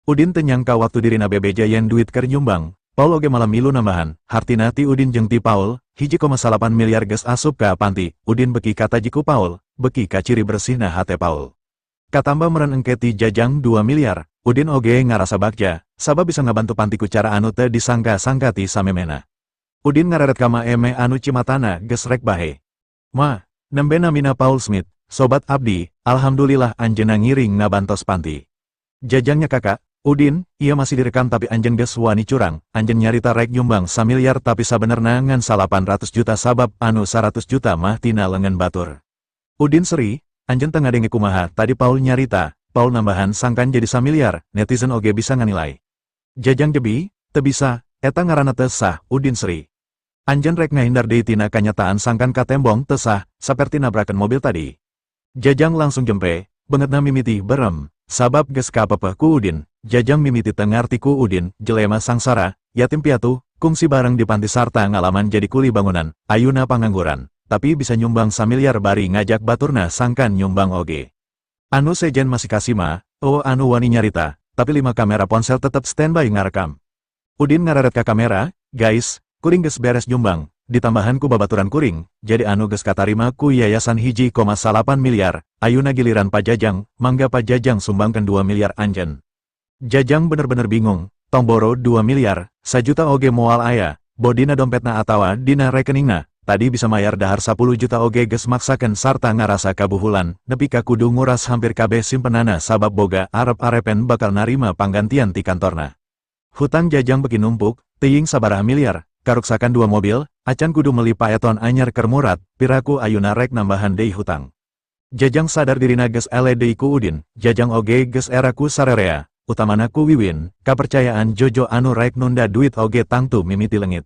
Udin teu nyangka waktu dirina bebeja yen duit keur nyumbang, Paul oge malah milu nambahan, hartina ti Udin jeung ti Paul, 1,9 miliar geus asup ka panti. Udin beki kataji ku Paul, beki kaciri bersihna hate Paul. Katamba meren engke ti Jajang 2 miliar, Udin oge ngarasa bagja, sabab bisa ngabantu panti ku cara anu teu disangka-sangka ti samemehna. Udin ngareret ka Ma Emeh anu cimatana geus rek bahe. "Ma, nembe namina Paul Smith, sobat abdi, alhamdulillah anjeunna ngiring ngabantos panti." Jajangnya, "Kakak, Udin, ieu masih direkam, tapi anjeun geus wani curang. Anjeun nyarita rek nyumbang samiliar, tapi sabenerna ngan 800 juta, sabab anu 100 juta mah tina lengan batur." Udin seri, "Anjeun teu ngadenge kumaha tadi Paul nyarita? Paul nambahan sangkan jadi samiliar, netizen oge bisa nganilai." Jajang jebi, "Teu bisa, eta ngaranna teu sah." Udin seri, "Anjeun rek ngahindar deui tina kanyataan sangkan katembong teu sah, saperti nabrakan mobil tadi." Jajang langsung jempe, beungeutna mimiti berem, sabab geus kapepeh ku Udin. Jajang mimiti teu ngarti ku Udin, jelema sangsara, yatim piatu, kungsi bareng di panti sarta ngalaman jadi kuli bangunan, ayuna pangangguran, tapi bisa nyumbang samiliar bari ngajak baturna sangkan nyumbang oge. Anu sejen masih kasima, oh anu wani nyarita, tapi lima kamera ponsel tetep standby ngarekam. Udin ngareret ka kamera, "Guys, kuring geus beres nyumbang, ditambahan ku babaturan kuring, jadi anu geus katarima ku yayasan 1,9 miliar. Ayuna giliran Pak Jajang, mangga Pak Jajang sumbangkan 2 miliar anjeun." Jajang bener-bener bingung, tong boro 2 miliar, sajuta oge moal aya, boh dina dompetna atawa dina rekeningna. Tadi bisa mayar dahar 10 juta oge geus maksakeun sarta ngarasa kabuhulan, nepi ka kudu nguras hampir kabeh simpenana sabab boga arep-arepen bakal narima panggantian ti kantorna. Hutang Jajang beki numpuk, teuing sabaraha miliar, karuksakan dua mobil, acan kudu meli paeton anyar keur Murad, piraku ayuna rek nambahan deui hutang. Jajang sadar dirina geus eleh deui ku Udin, Jajang oge geus era ku sarerea, utamana ku Wiwin, kapercayaan Jojo anu rek nunda duit oge tangtu mimiti leungit.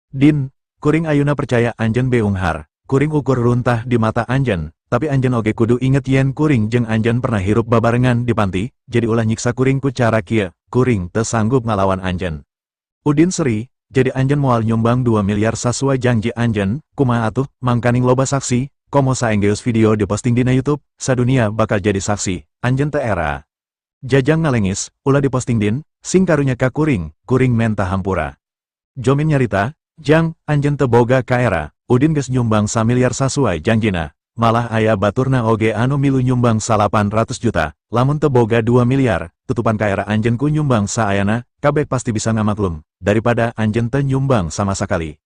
"Din, kuring ayuna percaya anjeun beunghar, kuring ukur runtah di mata anjeun, tapi anjeun oge kudu inget yen kuring jeung anjeun pernah hirup babarengan di panti, jadi ulah nyiksa kuring ku cara kieu, kuring teu sanggup ngalawan anjeun." Udin seri, "Jadi anjeun moal nyumbang 2 miliar sasuai janji anjeun, kumaha atuh? Mangkaning loba saksi, komo saenggeus video diposting dina YouTube, sadunia bakal jadi saksi, anjeun teu era." Jajang ngalengis, "Ulah diposting, Din, sing karunya ka kuring, kuring menta hampura." Jomin nyarita, "Jang, anjeun teu boga kaera, Udin geus nyumbang samiliar sasuai janjina, malah aya baturna oge anu milu nyumbang 800 juta. Lamun teu boga 2 miliar, tutupan kaera anjeun ku nyumbang saayana, kabeh pasti bisa ngamaklum, daripada anjeun teu nyumbang sama sakali."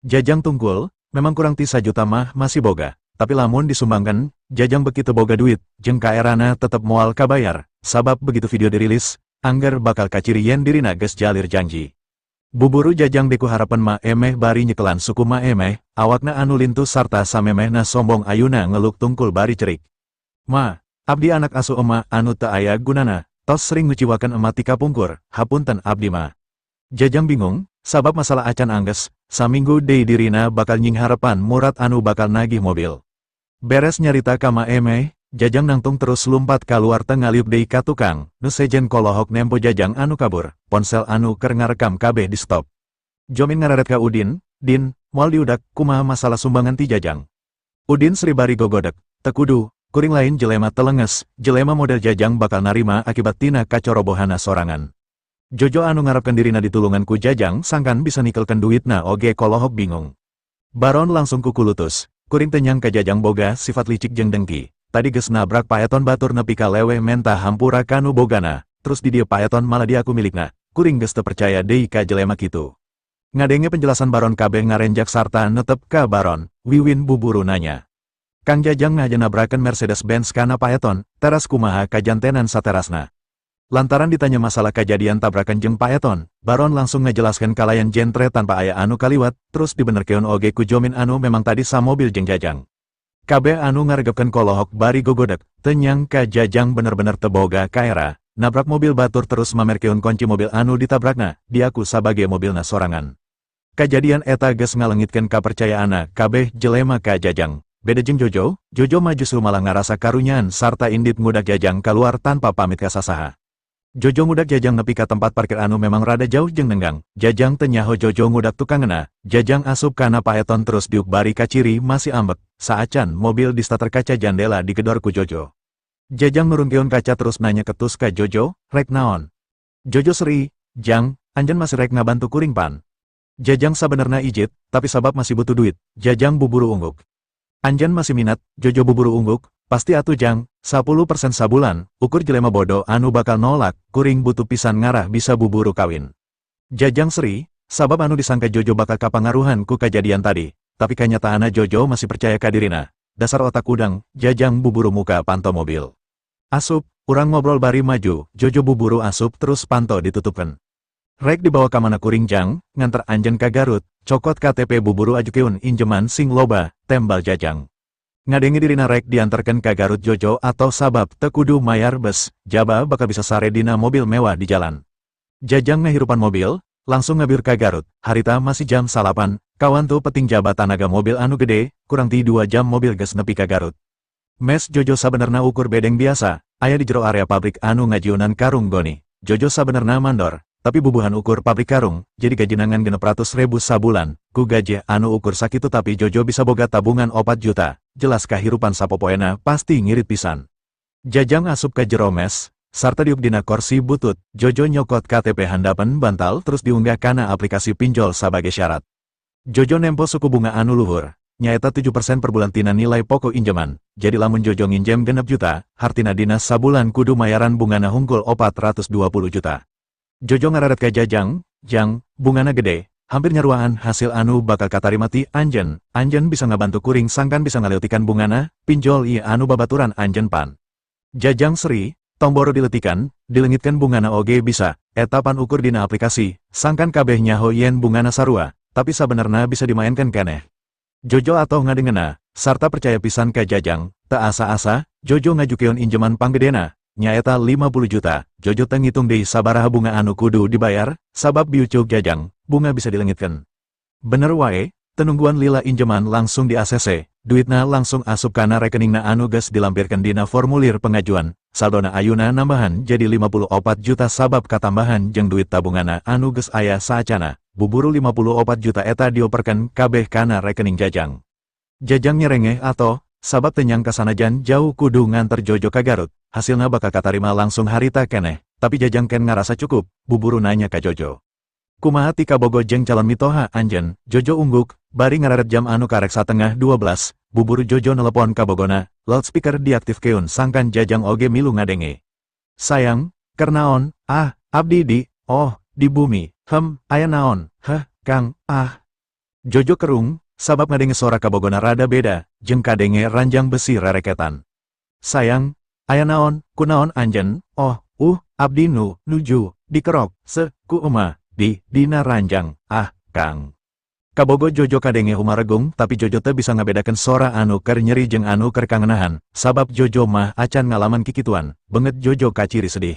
Jajang tungkul, memang kurang ti sajuta mah masih boga, tapi lamun disumbangkan, Jajang beki teu boga duit, jeung kaerana tetep moal kabayar, sabab begitu video dirilis, angger bakal kaciri yen dirina geus jalir janji. Buburu Jajang deku harapan Ma Emeh bari nyekelan suku Ma Emeh, awakna anu lintu sarta samemehna sombong ayuna ngeluk tungkul bari cerik. "Ma, abdi anak asuh ema anu teu aya gunana, tos sering nguciwakeun ema ti kapungkur, hapunten abdi ma." Jajang bingung, sabab masalah acan angges, saminggu deui dirina bakal nyingharepan Murad anu bakal nagih mobil. Beres nyarita ka Ma Emeh, Jajang nangtung terus lumpat kaluar, teu ngaliuk deui ka tukang. Nu sejen kolohok nempo Jajang anu kabur, ponsel anu keur ngarekam kabeh di stop. Jomin ngararet ka Udin, "Din, moal diudak, kumaha masalah sumbangan ti Jajang?" Udin seri bari gogodek, "Teu kudu, kuring lain jelema telenges, jelema model Jajang bakal narima akibat tina kacorobohana sorangan." Jojo anu ngarepkeun dirina ditulungan ku Jajang sangkan bisa nikelkeun duitna oge kolohok bingung. Baron langsung kukulutus, "Kuring teu nyangka Jajang boga sifat licik jeung dengki. Tadi geus nabrak paeton batur nepi ka leweh menta hampura kanu bogana, terus di dieu paeton malah diaku milikna. Kuring geus teu percaya deui ka jelema kitu." Ngadenge penjelasan Baron, kabeh ngarenjak sarta netep ka Baron. Wiwin buburu nanya, "Kang Jajang ngaja nabrakan Mercedes-Benz kana paeton, teras kumaha kajantenan saterasna?" Lantaran ditanya masalah kejadian tabrakan jeung paeton, Baron langsung ngejelaskan kalayan jentre tanpa aya anu kaliwat, terus dibenerkeun oge ku Jomin anu memang tadi samobil jeung Jajang. Kabeh anu ngaregepkeun kolohok bari gogodek, teu nyangka Jajang bener-bener teu boga kaera, nabrak mobil batur terus mamerkeun kunci mobil anu ditabrakna, diaku sabage mobilna sorangan. Kajadian eta geus ngalengitkeun kapercayaanna kabeh jelema ka Jajang. Beda jeung Jojo, Jojo mah justru malah ngarasa karunyaan sarta indit ngudak Jajang keluar tanpa pamit ka sasaha. Jojo ngudak Jajang nepi ka tempat parkir anu memang rada jauh jeung nenggang. Jajang teu nyaho Jojo ngudak tukangna. Jajang asup kana paeton terus diuk bari kaciri masih ambek. Saacan mobil di starter, kaca jandela digedor ku Jojo. Jajang nurunkeun kaca terus nanya ketus ka Jojo, "Rek naon?" Jojo seri, "Jang, anjeun masih rek ngabantu kuring pan?" Jajang sabenerna ijit, tapi sabab masih butuh duit, Jajang buburu ungguk. "Anjeun masih minat?" Jojo buburu ungguk. "Pasti atuh, Jang, 10% sabulan, ukur jelema bodoh anu bakal nolak, kuring butuh pisan ngarah bisa buburu kawin." Jajang seri, sabab anu disangka Jojo bakal kapangaruhan ku kejadian tadi, tapi kanyataanna Jojo masih percaya ka dirina. "Dasar otak udang," Jajang buburu muka panto mobil. "Asup, urang ngobrol bari maju," Jojo buburu asup terus panto ditutupkan. "Rek dibawa kamana kuring, Jang?" "Nganter anjeun ka Garut, cokot KTP buburu ajukeun injeman sing loba," tembal Jajang. Ngadenge dirina rek diantarkan ke Garut, Jojo atoh sabab teu kudu mayar bus, jaba bakal bisa sare dina mobil mewah di jalan. Jajang ngahirupan mobil, langsung ngabiur ka Garut. Harita masih jam 9, kawantu peting jaba tanaga mobil anu gede, kurang ti 2 jam mobil geus nepi ka Garut. Mes Jojo sabenerna ukur bedeng biasa, aya di jero area pabrik anu ngajieunan karung goni. Jojo sabenerna mandor, tapi bubuhan ukur pabrik karung, jadi gajina ngan 600 ribu sabulan. Ku gaji anu ukur sakitu tapi Jojo bisa boga tabungan 4 juta, jelas kahirupan sapopoena pasti ngirit pisan. Jajang asup ke jero mes, sarta diuk dina korsi butut. Jojo nyokot KTP handapan bantal terus diunggah kana aplikasi pinjol sebagai syarat. Jojo nempo suku bunga anu luhur, nyaeta 7% per bulan tina nilai pokok injeman, jadi lamun Jojo nginjem 6 juta, hartina dina sabulan kudu mayaran bungana hungkul 420 juta. Jojo ngararet ka Jajang, "Jang, bungana gede, hampir nyaruaan hasil anu bakal katarima ti anjeun. Anjeun bisa ngabantu kuring sangkan bisa ngaleutikan bungana pinjol ieu anu babaturan anjeun pan?" Jajang seri, "Tong boro diletikan, dilengitkan bungana oge bisa, eta pan ukur dina aplikasi, sangkan kabeh nyaho yen bungana sarua, tapi sabenerna bisa dimainkan keneh." Jojo atoh ngadengena, sarta percaya pisan ka Jajang. Teu asa-asa, Jojo ngajukeun injeman panggedena, nyaeta 50 juta. Jojo teu ngitung deui sabaraha bunga anu kudu dibayar, sabab biucuk Jajang, bunga bisa dilengitkeun. Bener wae, teu nungguan lila injeman langsung di ACC, duitna langsung asup kana rekeningna anu geus dilampirkeun dina formulir pengajuan. Saldona ayuna nambahan jadi 54 juta sabab katambahan jeung duit tabunganna anu geus aya saacana. Buburu 54 juta eta dioperkeun kabeh kana rekening Jajang. Jajang nyerengeh atoh, sabab teu nyangka sanajan jauh kudu nganter Jojo ka Garut, hasilna bakal katarima langsung harita keneh, tapi Jajang ken ngarasa cukup, buburu nanya ka Jojo. "Kumaha ti kabogoh jeung calon mitoha anjeun?" Jojo ungguk, bari ngararet jam anu karek 11.30, buburu Jojo nelepon kabogona, loudspeaker diaktifkeun sangkan Jajang oge milu ngadenge. "Sayang, keur naon?" "Ah, abdi di, oh, di bumi, aya naon?" "Heh, Kang, ah." Jojo kerung, sabab ngadenge sora kabogona rada beda, jeung kadenge ranjang besi rereketan. "Sayang, aya naon, kunaon anjeun?" "Oh, abdi nu, nuju, dikerok, se, ku ema, di, dina ranjang, ah, Kang." Kabogoh Jojo kadenge humaregung, tapi Jojo teu bisa ngabedakeun sora anu keur nyeri jeung anu keur kangenahan, sabab Jojo mah acan ngalaman kikituan, beungeut Jojo kaciri sedih.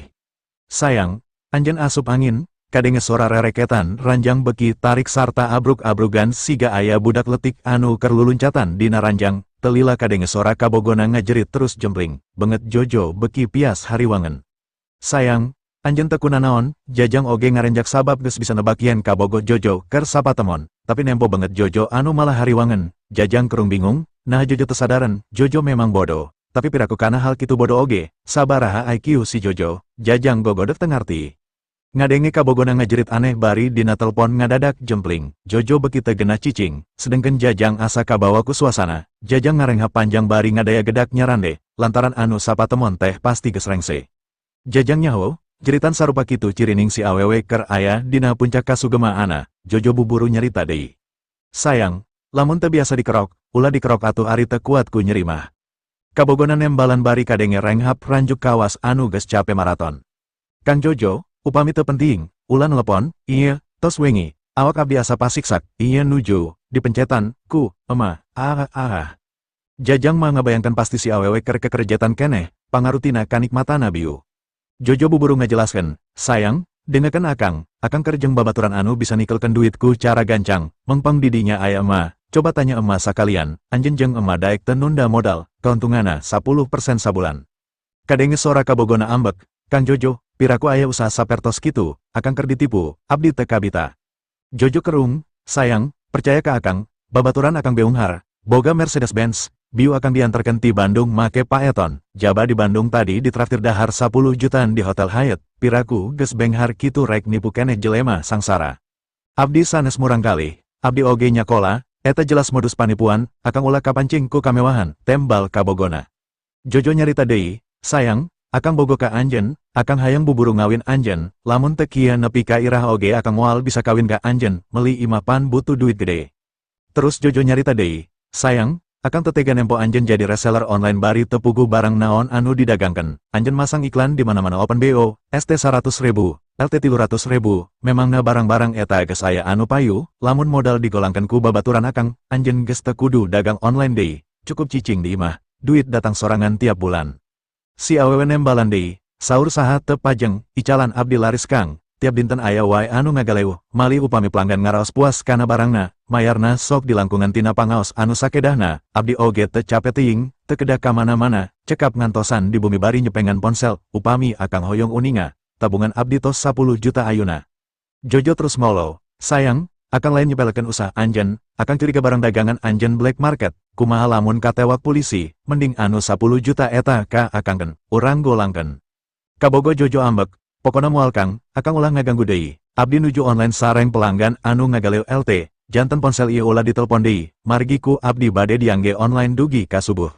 "Sayang, anjeun asup angin?" Kadenge sora rereketan ranjang beki tarik sarta abruk-abrugan siga aya budak letik anu keur luluncatan dina ranjang, teu lila kadenge sora kabogona ngajerit terus jempling, beungeut Jojo beki pias hariwangen. "Sayang, anjeun teu kunanaon?" Jajang oge ngarenjak sabab geus bisa nebak yen kabogoh Jojo keur sapatemon, tapi nempo beungeut Jojo anu malah hariwangen, Jajang kerung bingung, nah Jojo teu sadaran. Jojo memang bodoh, tapi piraku kana hal kitu bodoh oge, sabaraha IQ si Jojo, Jajang gogodeg teu ngarti. Ngadenge kabogona ngajerit aneh bari dina telepon ngadadak jempling, Jojo beki teu genah cicing, sedengkeun Jajang asa kabawa ku suasana. Jajang ngarenghap panjang bari ngadaya gedak nyarande, lantaran anu sapatemon teh pasti geus rengse. Jajang nyaho, jeritan sarupa kitu cirining si awewe keur aya dina puncak kasugemaanana. Jojo buburu nyarita deui. "Sayang, lamun teu biasa dikerok, ulah dikerok atuh ari teu kuat ku nyeri mah." Kabogona nembalan bari kadenge renghap ranjuk kawas anu geus cape maraton. "Kang Jojo, upami teu penting, ulah nelepon, ieu, tos wengi, awak abdi asa pasiksak, ieu nuju, dipencetan, ku, ema, ah ah." Jajang mah ngabayangkan pasti si awewe keur kekerjetan keneh, pangarutina kanikmatana biu. Jojo buburu ngajelaskeun, "Sayang, dengekeun akang, akang keur jeung babaturan anu bisa nikelkeun duit ku cara gancang, mengpang didinya aya ema, coba tanya ema sakalian, anjeun jeung ema daek teu nunda modal, keuntunganna 10% sabulan." Kadenge sora kabogona ambek, "Kang Jojo, piraku aya usaha sapertos kitu, akang keur ditipu, abdi teu kabita." Jojo kerung, "Sayang, percaya ka akang, babaturan akang beunghar, boga Mercedes Benz, Biu akang diantarkeun ti Bandung make paeton, jaba di Bandung tadi ditraktir dahar 10 jutaan di Hotel Hyatt, piraku geus benghar kitu rek nipu keneh jelema sangsara. Abdi sanes murangkalih, abdi oge nyakola, eta jelas modus panipuan, akang ulah kapancing ku kamewahan, tembal kabogona. Jojo nyarita deui, "Sayang, akang bogoh ka anjeun, akang hayang buburu ngawin anjeun, lamun teu kieu nepi ka irah oge akang moal bisa kawin ka anjeun, meuli imah pan butuh duit gede." Terus Jojo nyarita deui, "Sayang, akang teu tega nempo anjeun jadi reseller online bari teu puguh barang naon anu didagangkeun. Anjeun masang iklan di mana-mana open BO, ST 100 ribu, LT 300 ribu, memangna barang-barang eta geus aya anu payu? Lamun modal digolangkeun ku babaturan akang, anjeun geus teu kudu dagang online deui, cukup cicing di imah, duit datang sorangan tiap bulan." Si awewe nembalan deui, "Saur saha teu pajeng, icalan abdi laris, Kang, tiap dinten aya wae anu ngagaleuh, malih upami pelanggan ngaraos puas kana barangna, mayarna sok dilangkungan tina pangaos anu sakedahna, abdi oge teu cape teuing, teu kedah ka mana-mana, cekap ngantosan di bumi bari nyepengan ponsel. Upami akang hoyong uninga, tabungan abdi tos 10 juta ayuna." Jojo terus ngolo, "Sayang, akang lain nyepelekeun usaha anjeun, akang curiga barang dagangan anjeun black market, kumaha lamun katewak polisi? Mending anu 10 juta eta ka akangkeun, urang golangkeun." Kabogoh Jojo ambek, "Pokona moal, Kang, akang ulah ngaganggu deui. Abdi nuju online sareng pelanggan anu ngagaleuh LT, janten ponsel ieu ulah ditelepon deui, margi ku abdi bade diangge online dugi ka subuh."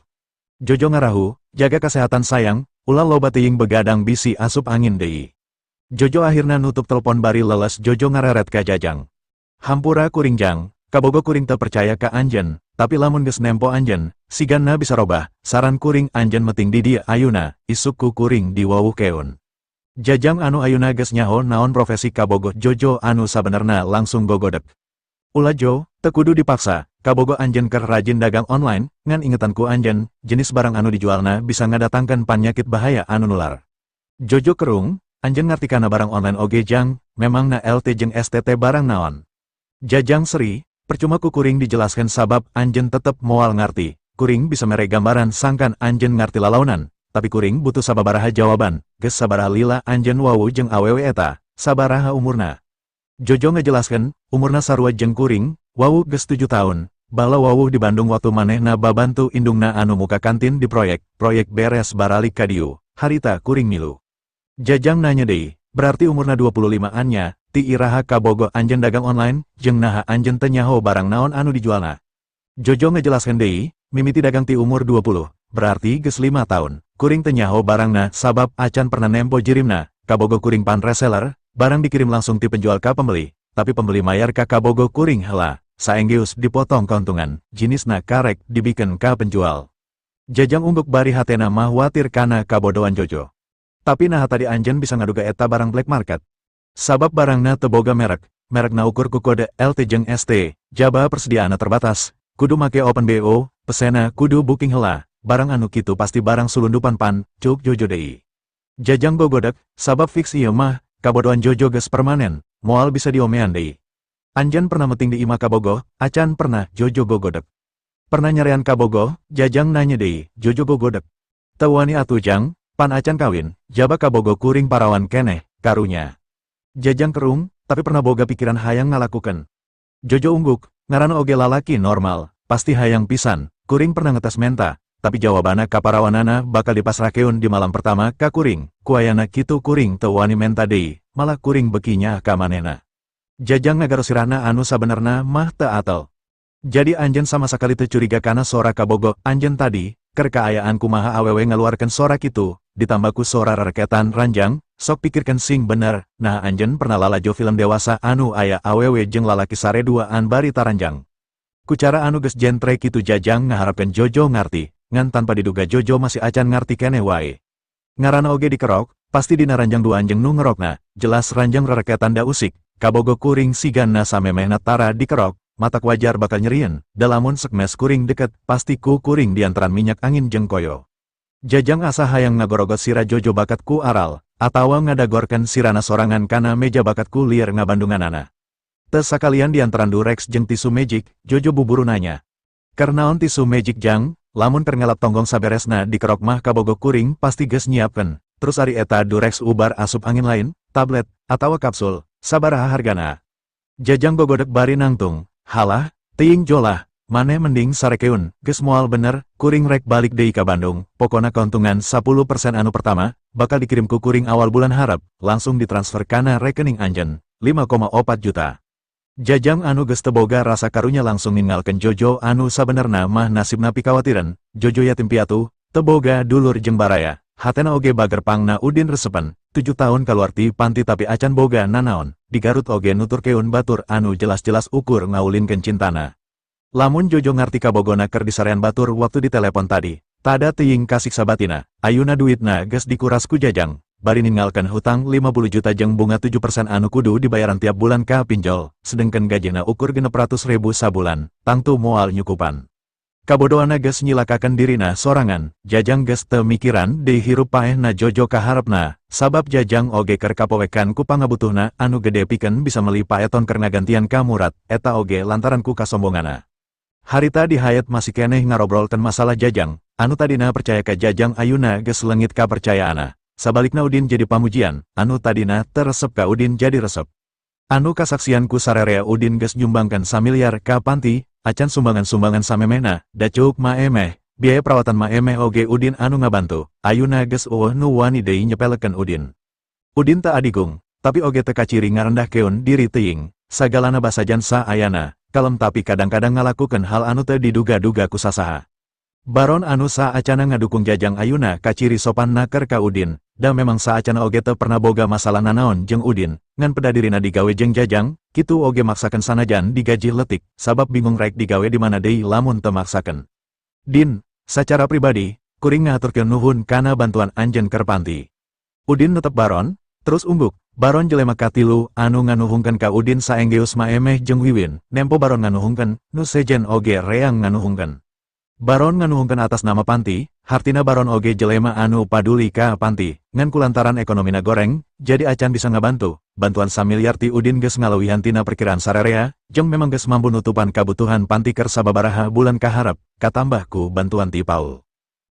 Jojo ngarahu, "Jaga kesehatan, sayang, ulah loba teuing begadang bisi asup angin deui." Jojo akhirna nutup telepon bari leles. Jojo ngareret ka Jajang. "Hampura kuring, Jang, kabogoh kuring teu percaya ka anjeun, tapi lamun geus nempo anjeun, sigana bisa robah. Saran kuring anjeun meting di dieu ayuna, isuk ku kuring diwawuhkeun." Jajang anu ayuna geus nyaho naon profesi kabogoh Jojo anu sabenerna langsung gogodek. "Ulah, Jo, teu kudu dipaksa, kabogoh anjeun keur rajin dagang online, ngan ingetan ku anjeun, jenis barang anu dijualna bisa ngadatangkeun panyakit bahaya anu nular." Jojo kerung, "Anjeun ngarti kana barang online oge, Jang? Memangna LT jeung STT barang naon?" Jajang seri, "Percuma ku kuring dijelaskan sabab anjeun tetep moal ngarti. Kuring bisa mere gambaran sangkan anjeun ngarti lalaunan, tapi kuring butuh sababaraha jawaban. Geus sabaraha lila anjeun wawuh jeung awewe eta, sabaraha umurna?" Jojo ngejelaskan, "Umurna sarua jeung kuring, wawuh geus 7 tahun, bala wawuh di Bandung waktu manehna babantu indungna anu muka kantin di proyek, proyek beres baralik ka dieu, harita kuring milu." Jajang nanya deui, "Berarti umurna 25-an nya, ti iraha kabogoh anjeun dagang online, jeung naha anjeun teu nyaho barang naon anu dijualna?" Jojo ngejelaskan deui, "Mimiti dagang ti umur 20, berarti geus 5 tahun. Kuring teu nyaho barangna sabab acan pernah nempo jirimna. Kabogoh kuring pan reseller, barang dikirim langsung ti penjual ka pembeli, tapi pembeli mayar ka kabogoh kuring hela, saenggeus dipotong keuntungan, jinisna karek dibikeun ka penjual." Jajang ungguk bari hatena mah watir kana kabodohan Jojo. "Tapi naha tadi anjeun bisa ngaduga eta barang black market?" "Sabab barangna teu boga merek, merekna ukur ku kode LT jeung ST, jaba persediaanna terbatas, kudu make open BO, pesena kudu booking hela, barang anu kitu pasti barang sulundupan pan," cuk Jojo deui. Jajang gogodek, sabab fix ieu mah, kabodohan Jojo geus permanen, moal bisa diomean deui. "Anjeun pernah meting di imah kabogoh?" "Acan pernah," Jojo gogodek. "Pernah nyarean kabogoh?" Jajang nanya deui. Jojo gogodek. "Teu wani atuh, Jang, pan acan kawin, jaba kabogoh kuring parawan keneh, karunya." Jajang kerung, "Tapi pernah boga pikiran hayang ngalakukeun?" Jojo ungguk, "Ngaran oge lalaki normal, pasti hayang pisan. Kuring pernah ngetes menta, tapi jawabanna kaparawanana bakal dipasrahkeun di malam pertama ka kuring, ku ayana kitu kuring teu wani menta deui, malah kuring beki nyaah ka manehna." Jajang ngagaro sirahna anu sabenerna mah teu atel. "Jadi anjeun sama sakali teu curiga kana sora kabogoh anjeun tadi? Keur kaayaan kumaha awewe ngaluarkeun sora kitu, ditambah ku sora rereketan ranjang? Sok pikirkeun sing bener, naha anjeun pernah lalajo film dewasa anu aya awewe jeung lalaki sare duaan bari taranjang?" Ku cara anu geus jentre kitu Jajang ngaharapkeun Jojo ngarti, ngan tanpa diduga Jojo masih acan ngarti keneh wae. "Ngaranna oge dikerok, pasti dina ranjang duaan jeung nu ngerokna, jelas ranjang rereketan da usik, kabogoh kuring sigana samemehna tara dikerok, matak wajar bakal nyerieun, da lamun sekmes kuring deket, pasti ku kuring diantaran minyak angin jeung koyo." Jajang asa hayang ngagorogot sirah Jojo bakat ku aral, atawa ngadagorkeun sirahna sorangan kana meja bakat ku lieur ngabandunganana. "Teu sakalian diantaran Durex jeung tisu magic?" Jojo buburu nanya. "Keur naon tisu magic, Jang? Lamun keur ngelap tonggong saberesna dikerok mah kabogoh kuring pasti geus nyiapkeun. Terus ari eta Durex ubar asup angin lain, tablet, atawa kapsul, sabaraha hargana?" Jajang gogodek bari nangtung, "Halah, teuing, Jo lah, Maneh mending sarekeun, geus moal bener, kuring rek balik deui ka Bandung, pokona keuntungan 10% anu pertama, bakal dikirim ku kuring awal bulan harep, langsung ditransfer kana rekening anjeun, 5,4 juta. Jajang anu geus teu boga rasa karunya langsung ninggalkeun Jojo anu sabenerna mah nasibna pikawatireun. Jojo yatim piatu, teu boga dulur jeung baraya, hatena oge bager pangna Udin resepen, 7 tahun kaluar ti panti tapi acan boga nanaon, di Garut oge nuturkeun batur anu jelas-jelas ukur ngaulinkeun cintana. Lamun Jojo ngarti kabogona keur disarean batur waktu di telepon tadi, tada teuing kasiksa batina. Ayuna duitna geus dikuras ku Jajang, bari ninggalkeun hutang 50 juta jeung bunga 7% anu kudu dibayaran tiap bulan ka pinjol, sedengkeun gajina ukur 600 ribu sabulan, tangtu moal nyukupan. Kabodohana geus nyilakakeun dirina sorangan. Jajang geus teu mikiran deui hirup paehna Jojo ka harepna, sabab Jajang oge keur kapowekan ku pangabutuhna anu gede pikeun bisa meuli paeton keur ngagantian ka Murad, eta oge lantaran ku kasombonganna. Harita di Hyatt masih keneh ngarobrolkeun masalah Jajang, anu tadina percaya ka Jajang ayuna geus leungit kapercayaanna. Sabalikna Udin jadi pamujian, anu tadina teu resep ka Udin jadi resep. Anu kasaksian ku sarerea Udin geus nyumbangkeun samiliar ka panti, acan sumbangan-sumbangan samemehna, da cuk Maemeh, biaya perawatan Maemeh oge Udin anu ngabantu, ayuna geus euweuh nu wani deui nyepelekeun Udin. Udin teu adigung, tapi oge teu kaciri ngarendahkeun diri teuing, sagalana basajan saayana, kalem tapi kadang-kadang ngalakukeun hal anu teu diduga-duga ku sasaha. Baron anu saacana ngadukung Jajang ayuna kaciri sopan naker ka Udin, da memang saacana oge teu pernah boga masalah nanaon jeung Udin, ngan peda dirina digawe jeung Jajang, kitu oge maksakeun sanajan digaji letik, sabab bingung rek digawe di mana deui lamun teu maksakeun. "Din, sacara pribadi, kuring ngahaturkeun nuhun kana bantuan anjeun keur panti." Udin netep Baron, terus ungguk. Baron jelema katilu anu nganuhungkeun ka Udin saenggeus Maemeh jeung Wiwin, nempo Baron nganuhungkeun, nu sejen oge reang nganuhungkeun. Baron nganuhungkeun atas nama panti, hartina Baron oge jelema anu paduli ka panti, ngan kulantaran ekonomina goreng, jadi acan bisa ngabantu. Bantuan samiliar ti Udin geus ngalewihan tina perkiraan sarerea, jeung memang geus mampu nutupan kabutuhan panti keur sababaraha bulan kaharep, katambah ku bantuan ti Paul.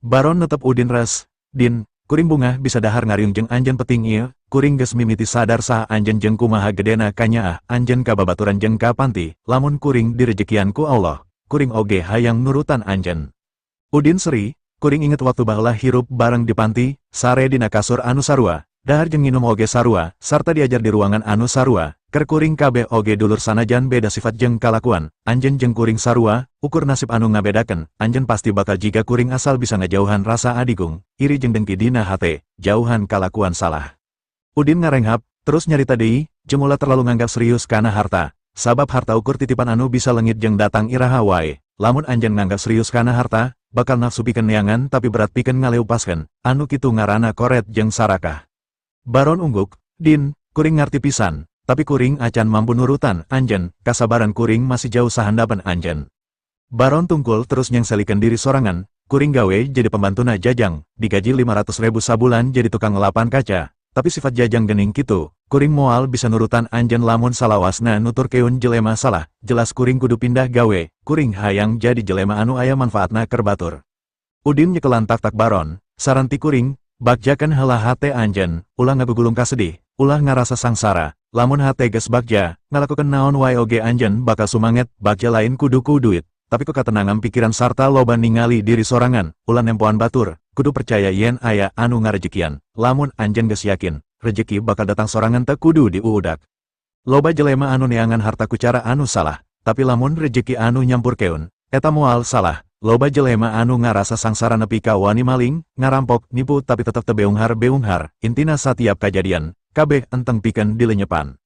Baron netep Udin res, "Din, kuring bungah bisa dahar ngariung jeung anjeun peting ieu, kuring geus mimiti sadar saha anjeun jeung kumaha gedena kanyaah anjeun ka babaturan jeung ka panti. Lamun kuring direjekian ku Allah, kuring oge hayang nurutan anjeun." Udin seri, "Kuring inget waktu baheula hirup bareng di panti, sare dina kasur anu sarua, dahar jeung nginum oge sarua, sarta diajar di ruangan anu sarua, keur kuring kabeh oge dulur sanajan beda sifat jeung kalakuan, anjeun jeung kuring sarua, ukur nasib anu ngabedakeun. Anjeun pasti bakal jiga kuring asal bisa ngajauhan rasa adigung, iri jeung dengki dina hate, jauhan kalakuan salah." Udin ngarenghap, terus nyarita deui, "Jeung ulah terlalu nganggap serius kana harta, sabab harta ukur titipan anu bisa lengit jeung datang iraha wae. Lamun anjeun nganggap serius kana harta, bakal nafsu pikeun neangan tapi berat pikeun ngaleupaskeun, anu kitu ngaranna koret jeung sarakah." Baron ungguk, "Din, kuring ngarti pisan, tapi kuring acan mampu nurutan anjeun, kasabaran kuring masih jauh sahandapeun anjeun." Baron tungkul terus nyengselikeun diri sorangan, "Kuring gawe jadi pembantuna Jajang, digaji 500 ribu sabulan jadi tukang ngelapan kaca, tapi sifat Jajang gening kitu. Kuring moal bisa nurutan anjeun lamun salawasna nuturkeun jelema salah, jelas kuring kudu pindah gawe, kuring hayang jadi jelema anu aya manfaatna keur batur." Udin nyekelan taktak Baron, "Saran ti kuring, bagjakeun heula hate anjeun, ulah ngagugulung kasedih, ulah ngarasa sangsara. Lamun hate geus bagja, ngalakukeun naon wae oge anjeun bakal sumanget. Bagja lain kudu ku duit, tapi ku katenangan pikiran sarta loba ningali diri sorangan, ulah nempoan batur, kudu percaya yen aya anu ngarejekian. Lamun anjeun geus yakin, rejeki bakal datang sorangan teu kudu diuudak. Loba jelema anu neangan harta ku cara anu salah, tapi lamun rejeki anu nyampurkeun, eta moal salah. Loba jelema anu ngarasa sangsara nepi ka wani maling, ngarampok, nipu tapi tetep teu beunghar-beunghar. Intina satiap kajadian, kabeh enteng pikeun dilenyepan."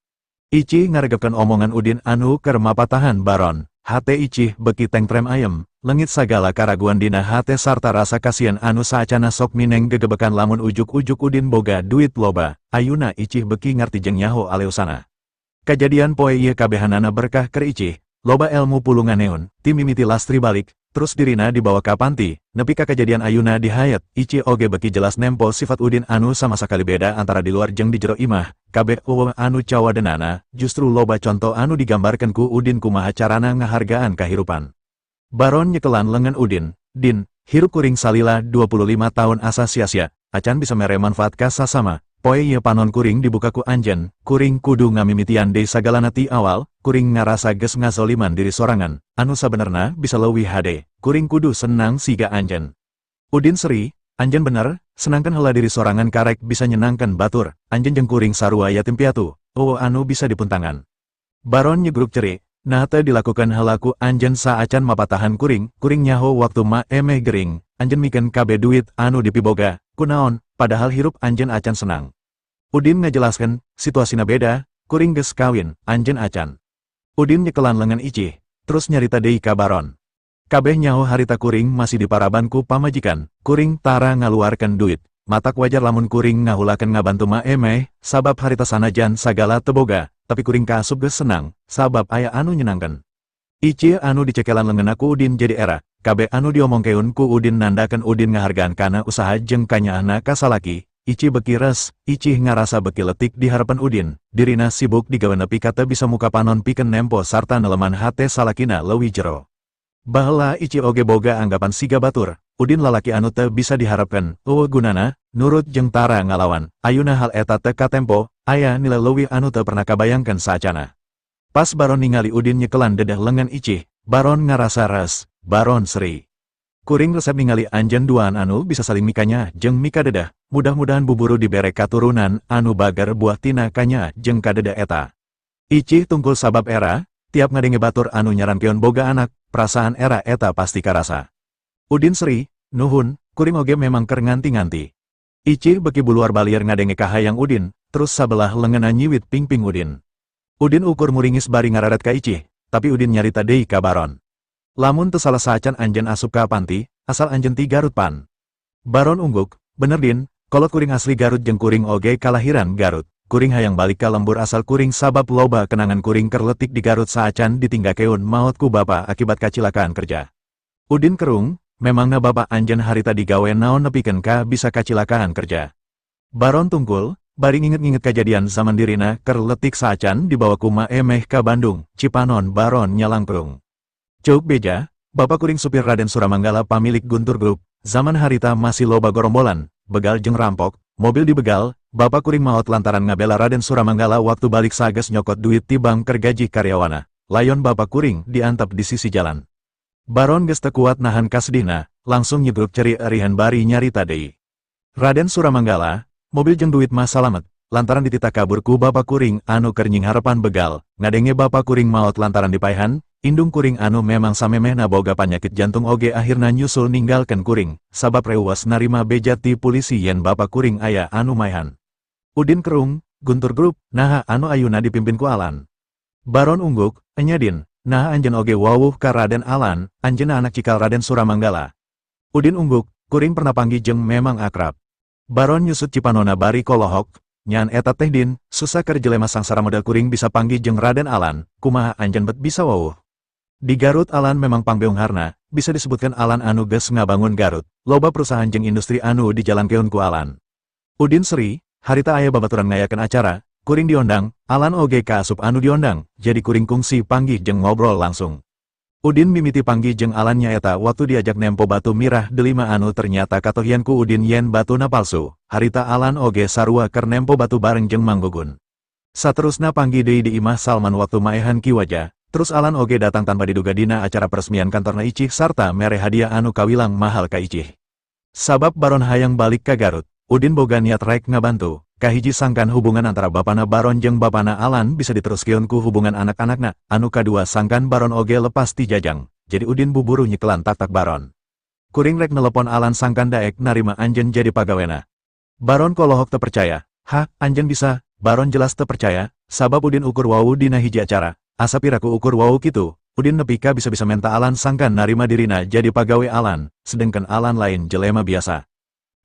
Icih ngaregepkeun omongan Udin anu keur mapatahan Baron, hate Icih beki tengtrem ayem, lengit sagala karaguan dina hate sarta rasa kasihan anu saacana sok mineng gegebekan lamun ujuk-ujuk Udin boga duit loba, ayuna Icih beki ngarti jeung nyaho aleusana. Kajadian poe ieu kabehanana berkah keur Icih, loba elmu pulunganeun, ti mimiti Lastri balik, terus dirina dibawa ka panti, nepi ka kajadian ayuna di Hyatt, Icih oge beki jelas nempo sifat Udin anu sama sakali beda antara di luar jeung di jero imah, kabeh euweuh anu cawadenana, justru loba conto anu digambarkeun ku Udin kumaha carana ngahargaan kahirupan. Baron nyekelan lengan Udin, "Din, hirup kuring salila 25 tahun asa sia-sia, acan bisa mere manfaat ka sasama." Poe ieu panon kuring dibuka ku anjeun, kuring kudu ngamimitian deui sagalana ti awal, kuring ngarasa geus ngazoliman diri sorangan, anu sabenerna bisa leuwih hade, kuring kudu senang siga anjeun. Udin seri, anjeun bener, senangkan heula diri sorangan karek bisa nyenangkan batur, anjeun jeung kuring sarua yatim piatu, euweuh anu bisa dipuntangan. Baron nyegruk ceri, naha teu dilakukeun heula ku anjeun saacan mapatahan kuring, kuring nyaho waktu Ma Emeh gering, anjeun mikeun kabeh duit anu dipiboga, kunaon, padahal hirup anjeun acan senang. Udin ngajelaskeun, situasina beda, kuring geus kawin, anjeun acan. Udin nyekelan lengan Icih, terus nyarita deui ka Baron. Kabeh nyaho harita kuring masih diparaban ku pamajikan, kuring tara ngaluarkeun duit, matak wajar lamun kuring ngahulakeun ngabantu Ma Emeh, sabab harita sanajan sagala teu boga, tapi kuring kaasup geus senang, sabab aya anu nyenangkeun. Icih anu dicekelan leungeunna ku Udin jadi era, kabeh anu diomongkeun ku Udin nandakeun Udin ngahargaan kana usaha jeung kanyaahna ka salaki. Icih beuki res, Icih ngarasa beuki letik di harepan Udin, dirina sibuk digawe nepi ka teu bisa muka panon pikeun nempo sarta neleman hate salakina leuwih jero. Baheula Icih oge boga anggapan siga batur, Udin lalaki anu teu bisa diharapkeun, euweuh gunana, nurut jeung tara ngalawan, ayuna hal eta teu katempo, aya nilai leuwih anu teu pernah kabayangkeun saacana. Pas Baron ningali Udin nyekelan dedeh lengan Icih, Baron ngarasa res, Baron seri. Kuring resep ningali anjeun duaan anu bisa saling mikanyaah jeung mikadedeh, mudah-mudahan buburu dibere katurunan anu bager buah tina kanyaah jeung kadedeh eta. Icih tungkul sabab era, tiap ngadenge batur anu nyarankeun boga anak, perasaan era eta pasti karasa. Udin seri, nuhun, kuring oge memang keur nganti-nganti. Icih beuki buluar balieur ngadenge kahayang Udin, terus sabelah leungeunna nyiwit pingping Udin. Udin ukur muringis bari ngararet ka Icih, tapi Udin nyarita deui ka Baron. Lamun teu salah saacan anjeun asup ka panti, asal anjeun ti Garut pan. Baron ungguk, bener Din, kolot kuring asli Garut jeung kuring oge kalahiran Garut. Kuring hayang balik ka lembur asal kuring sabab loba kenangan kuring keur letik di Garut saacan ditinggakeun maot ku bapa akibat kacilakaan kerja. Udin kerung, memangna bapa anjeun harita digawe naon nepikeun ka bisa kacilakaan kerja? Baron tungkul, bari nginget-nginget kajadian zaman dirina keur letik saacan dibawa ku Ma Emeh ka Bandung, Cipanon Baron nyalangkrung. Ceuk beja, bapak kuring supir Raden Suramanggala pamilik Guntur Group, zaman harita masih loba gorombolan, begal jeung rampok, mobil dibegal, bapak kuring maot lantaran ngabela Raden Suramanggala waktu balik sages nyokot duit ti bank keur gaji karyawana, layon bapak kuring diantep di sisi jalan. Baron geus teu kuat nahan kasedihna, langsung nyegruk ceri erihan bari nyarita deui. Raden Suramanggala, mobil jeung duit mah salamet, lantaran dititah kabur ku bapak kuring anu keur nyingharepan begal, ngadenge bapak kuring maot lantaran dipaehan, indung kuring anu memang samemehna boga panyakit jantung oge akhirna nyusul ninggalkeun kuring, sabab reuwas narima beja ti polisi yen bapak kuring aya anu maehan. Udin kerung, Guntur Group, naha anu ayuna dipimpin ku Alan. Baron ungguk, enya Din, naha anjeun oge wawuh ka Raden Alan, anjeunna anak cikal Raden Suramanggala. Udin ungguk, kuring pernah panggih jeung memang akrab. Baron nyusut cipanona bari kolohok, nyaan eta teh Din, susah keur jelema sangsara model kuring bisa panggih jeung Raden Alan, kumaha anjeun bet bisa wawuh? Di Garut Alan memang pangbeungharna, bisa disebutkan Alan anu geus ngabangun Garut, loba perusahaan jeung industri anu dijalankeun ku Alan. Udin seri, harita aya babaturan ngayakeun acara, kuring diondang, Alan oge kaasup anu diondang, jadi kuring kungsi panggih jeung ngobrol langsung. Udin mimiti panggih jeung Alan nyaeta waktu diajak nempo batu mirah delima anu ternyata katohian ku Udin yen batuna palsu, harita Alan oge sarua keur nempo batu bareng jeung Mang Gugun. Saterusna panggih deui di imah Salman waktu maehan Ki Waja, terus Alan oge datang tanpa diduga dina acara peresmian kantorna Icih sarta mere hadiah anu kawilang mahal ka Icih. Sabab Baron hayang balik ka Garut, Udin boga niat rek ngabantu, kahiji sangkan hubungan antara bapana Baron jeung bapana Alan bisa diteruskeun ku hubungan anak-anakna, anu kadua sangkan Baron oge lepas ti jajang, jadi Udin buburu nyekelan taktak Baron. Kuring rek nelepon Alan sangkan daek narima anjeun jadi pagawena. Baron kolohok teu percaya, hah, anjeun bisa? Baron jelas teu percaya, sabab Udin ukur wawuh dina hiji acara, asa piraku ukur wawuh kitu, Udin nepi ka bisa-bisa menta Alan sangkan narima dirina jadi pagawe Alan, sedengkeun Alan lain jelema biasa.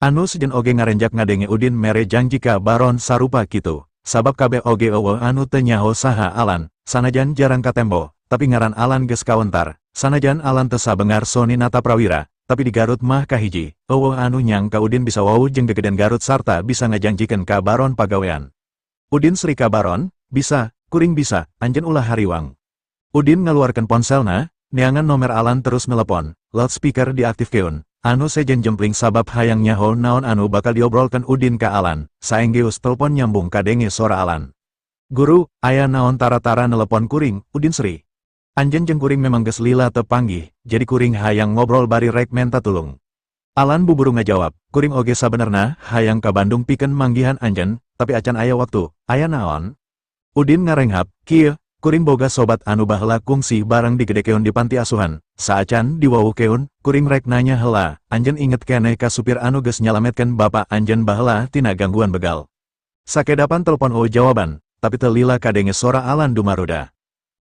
Anu sejen oge ngarenjak ngadenge Udin mere janji ka Baron sarupa kitu, sabab kabeh oge euweuh anu teu nyaho saha Alan, sanajan jarang katembo, tapi ngaran Alan geus kawentar, sanajan Alan teu sabengar Sony Nataprawira, tapi di Garut mah kahiji, euweuh anu nyangka Udin bisa wawuh jeung gegeden Garut sarta bisa ngajanjikeun ka Baron pagawean. Udin seri ka Baron, bisa, kuring bisa, anjeun ulah hariwang. Udin ngaluarkeun ponselna, neangan nomer Alan terus nelepon, loudspeaker diaktifkeun, Anu sejen jempling sabab hayang nyaho naon anu bakal diobrolkeun Udin ka Alan, saenggeus telepon nyambung kadenge sora Alan. "Guru, aya naon tara-tara nelepon kuring?" Udin seri. "Anjeun jeung kuring memang geus lila teu panggih, jadi kuring hayang ngobrol bari rek menta tulung." Alan buburu ngajawab, "Kuring oge sabenerna hayang ka Bandung pikeun manggihan anjeun, tapi acan aya waktu, aya naon?" Udin ngarenghap, "Kieu, kuring boga sobat anu baheula kungsi bareng digedekeun di panti asuhan, saacan diwawukeun, kuring rek nanya heula, anjeun inget keneh ka supir anu geus nyalametkeun bapak anjeun baheula tina gangguan begal?" Sakedapan telepon euweuh jawaban, tapi teu lila kadenge sora Alan dumaruda.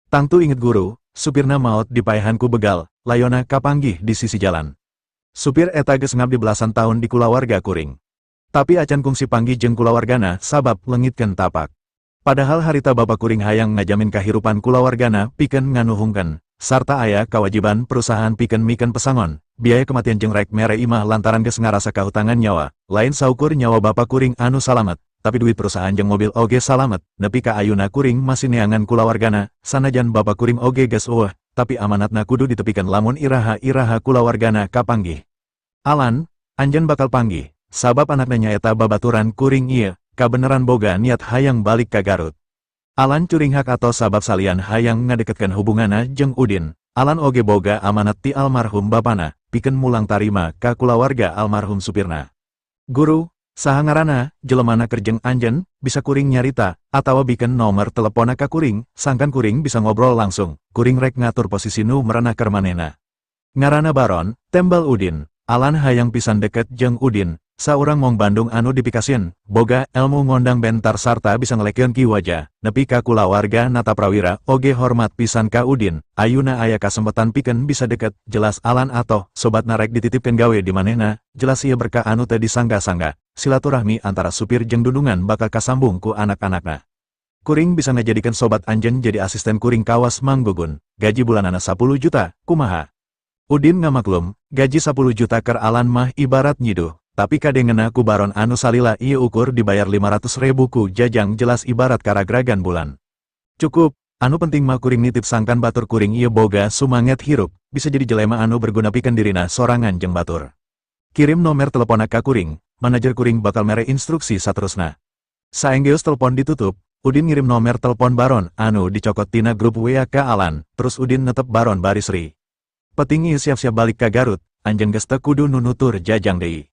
"Tangtu inget, Guru, supirna maot dipaehan ku begal, layona kapanggih di sisi jalan. Supir eta geus ngabdi belasan tahun di kulawarga kuring. Tapi acan kungsi panggih jeung kulawargana sabab leungitkeun tapak. Padahal harita bapak kuring hayang ngajamin kahirupan kulawargana pikeun nganuhungkeun, sarta aya kewajiban perusahaan pikeun mikeun pesangon, biaya kematian jeung rek mere imah lantaran geus ngarasa kahutangan nyawa. Lain saukur nyawa bapak kuring anu salamet, tapi duit perusahaan jeung mobil oge salamet. Nepi ka ayuna kuring masih neangan kulawargana, sanajan bapak kuring oge geus euweuh, tapi amanatna kudu ditepikeun lamun iraha-iraha kulawargana kapanggih. Alan, anjeun bakal panggih, sabab anakna nyaeta babaturan kuring ieu, kabeneran boga niat hayang balik ka Garut." Alan curinghak atau sabab salian hayang ngadeketkeun hubunganna jeung Udin, Alan oge boga amanat ti almarhum bapana, pikeun mulang tarima ka kulawarga almarhum supirna. "Guru, saha ngaranna, jelemana keur jeung anjeun, bisa kuring nyarita, atawa bikeun nomor teleponna ka kuring, sangkan kuring bisa ngobrol langsung, kuring rek ngatur posisi nu merenah keur manehna." "Ngaranna Baron," tembal Udin. Alan hayang pisan deket jeung Udin, saurang mong Bandung anu dipikasieun, boga ilmu ngondang bentar sarta bisa ngelekeun ki waja, nepi ka kulawarga Nataprawira oge hormat pisan ka Udin. Ayuna aya kasempatan pikeun bisa deket, jelas Alan atau sobatna rek dititipkeun gawe di manehna, jelas ieu berkah anu teu disangka-sangka, silaturahmi antara supir jeung dundungan bakal kasambung ku anak-anakna. "Kuring bisa ngajadikeun sobat anjeun jadi asisten kuring kawas Mang Gugun, gaji bulanana 10 juta, kumaha?" Udin ngamaklum, gaji 10 juta keur Alan mah ibarat nyiduh, tapi kadengena ku Baron anu salila ieu ukur dibayar 500 ribu ku Jajang jelas ibarat karagragan bulan. "Cukup, anu penting mah kuring nitip sangkan batur kuring ieu boga sumanget hirup, bisa jadi jelema anu berguna pikeun dirina sorangan jeung batur. Kirim nomor teleponna ka kuring, manajer kuring bakal mere instruksi saterusna." Saenggeus telepon ditutup, Udin ngirim nomor telepon Baron anu dicokot tina grup WA ka Alan, terus Udin netep Baron bari seri. "Peting ieu siap-siap balik ka Garut, anjeun geus teu kudu nunutur Jajang deui."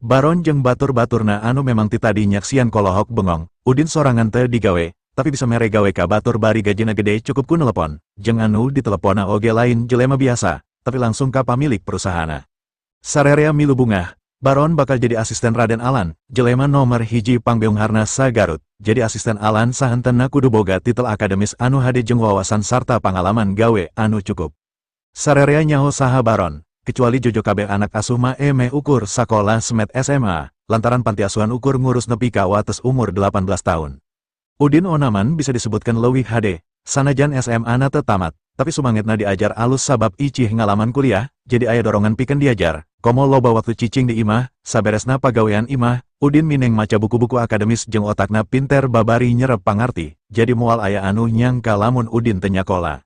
Baron jeung batur-baturna anu memang ti tadi nyaksian kolohok bengong, Udin sorangan teu digawe, tapi bisa mere gawe ka batur bari gajina gede cukup ku nelepon, jeung anu diteleponna oge lain jelema biasa, tapi langsung ka pamilik perusahaanna. Sarerea milu bungah, Baron bakal jadi asisten Raden Alan, jelema nomor hiji pangbeungharna sa Garut. Jadi asisten Alan sahenteuna kudu boga titel akademis anu hade jeung wawasan sarta pangalaman gawe anu cukup. Sarerea nyaho saha Baron, kecuali Jojo kabeh anak asuh mah emeh ukur sakola semet SMA, lantaran panti asuhan ukur ngurus nepi ka wates umur 18 tahun. Udin Onaman bisa disebutkan leuwih hade, sanajan SMA na teu tamat, tapi sumangetna diajar alus sabab icih ngalaman kuliah, jadi aya dorongan pikeun diajar. Komo loba waktu cicing di imah, saberesna pagawean imah, Udin mineng maca buku-buku akademis jeung otakna pinter babari nyerep pangarti, jadi moal aya anu nyangka lamun Udin teu nyakola.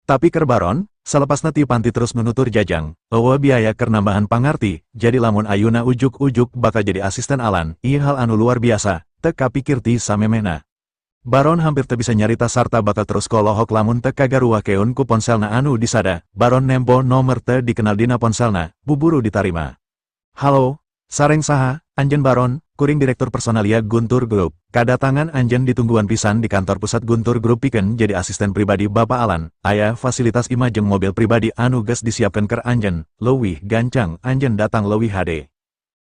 Tapi keur Baron, salepasna ti panti terus nunutur Jajang, euweuh biaya keur nambahan pangarti, jadi lamun ayuna ujuk-ujuk bakal jadi asisten Alan, ieu hal anu luar biasa, teu kapikir ti samemehna. Baron hampir teu bisa nyarita sarta bakal terus kolohok lamun teu kagaruakeun ku ponselna anu disada. Baron nempo nomor teu dikenal dina ponselna, buburu ditarima. "Halo, sareng saha? Anjeun Baron? Kuring direktur personalia Guntur Group. Kadatangan anjeun ditungguan pisan di kantor pusat Guntur Group pikeun jadi asisten pribadi Bapak Alan. Aya fasilitas imah jeung mobil pribadi anu geus disiapkeun keur anjeun, leuwih gancang anjeun datang leuwih hade."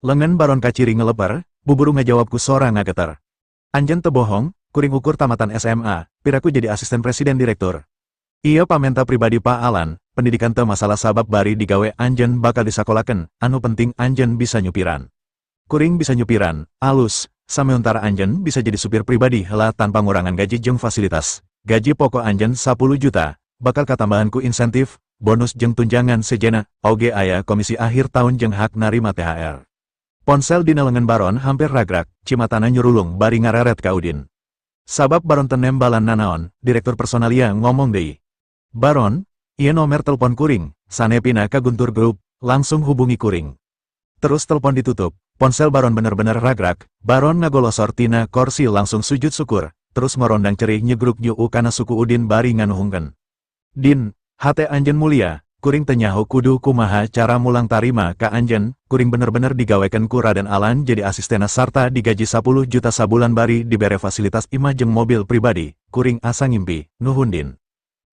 Lengan Baron kaciri ngeleper, buburu ngajawab ku sora ngageter. "Anjeun teu bohong, kuring ukur tamatan SMA, piraku jadi asisten presiden direktur?" "Ieu pamenta pribadi Pak Alan, pendidikan teu masalah sabab bari digawe anjeun bakal disakolakeun, anu penting anjeun bisa nyupiran." "Kuring bisa nyupiran, alus, sameontara anjeun bisa jadi supir pribadi heula tanpa ngurangan gaji jeung fasilitas. Gaji pokok anjeun 10 juta, bakal katambahan ku insentif, bonus jeung tunjangan sejena, oge aya komisi akhir tahun jeung hak narima THR." Ponsel dina lengan Baron hampir ragrak, cimatana nyurulung bari ngareret ka Udin. Sabab Baron teu nembalan nanaon, direktur personalia ngomong deui. "Baron, ieu nomor telepon kuring, sanepina ka Guntur Group, langsung hubungi kuring." Terus telepon ditutup, ponsel Baron bener-bener ragrak, Baron ngagolosor tina korsi langsung sujud syukur, terus ngorondang cerih nyegruk nyuu kana suku Udin bari nganuhungkeun. "Din, hate anjeun mulia, kuring teu nyaho kudu kumaha cara mulang tarima ka anjeun, kuring bener-bener digawekeun ku Raden Alan jadi asistena sarta digaji 10 juta sabulan bari dibere fasilitas imah jeung mobil pribadi, kuring asa ngimpi, nuhun, Din."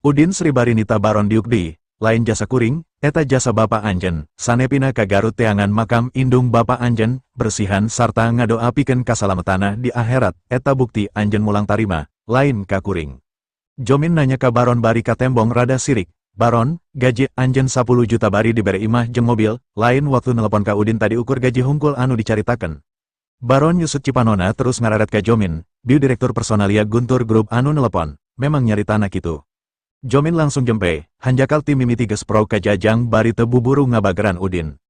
Udin seri bari nita Baron diuk deui, "Lain jasa kuring, eta jasa bapa anjeun, sanepina ka Garut teangan makam indung bapa anjeun, bersihan sarta ngadoa pikeun kasalametana di akhirat, eta bukti anjeun mulang tarima, lain ka kuring." Jomin nanya ka Baron bari katembong rada sirik, "Baron, gaji anjeun 10 juta bari dibere imah jeung mobil, lain waktu telepon ka Udin tadi ukur gaji hungkul anu dicaritakeun?" Baron nyusut cipanona terus ngararet ka Jomin, "Bieu direktur personalia Guntur Group anu telepon, memang nyaritana kitu." Jomin langsung jempe, hanjakal ti mimiti geus pro ka Jajang bari teu buburu ngabageran Udin.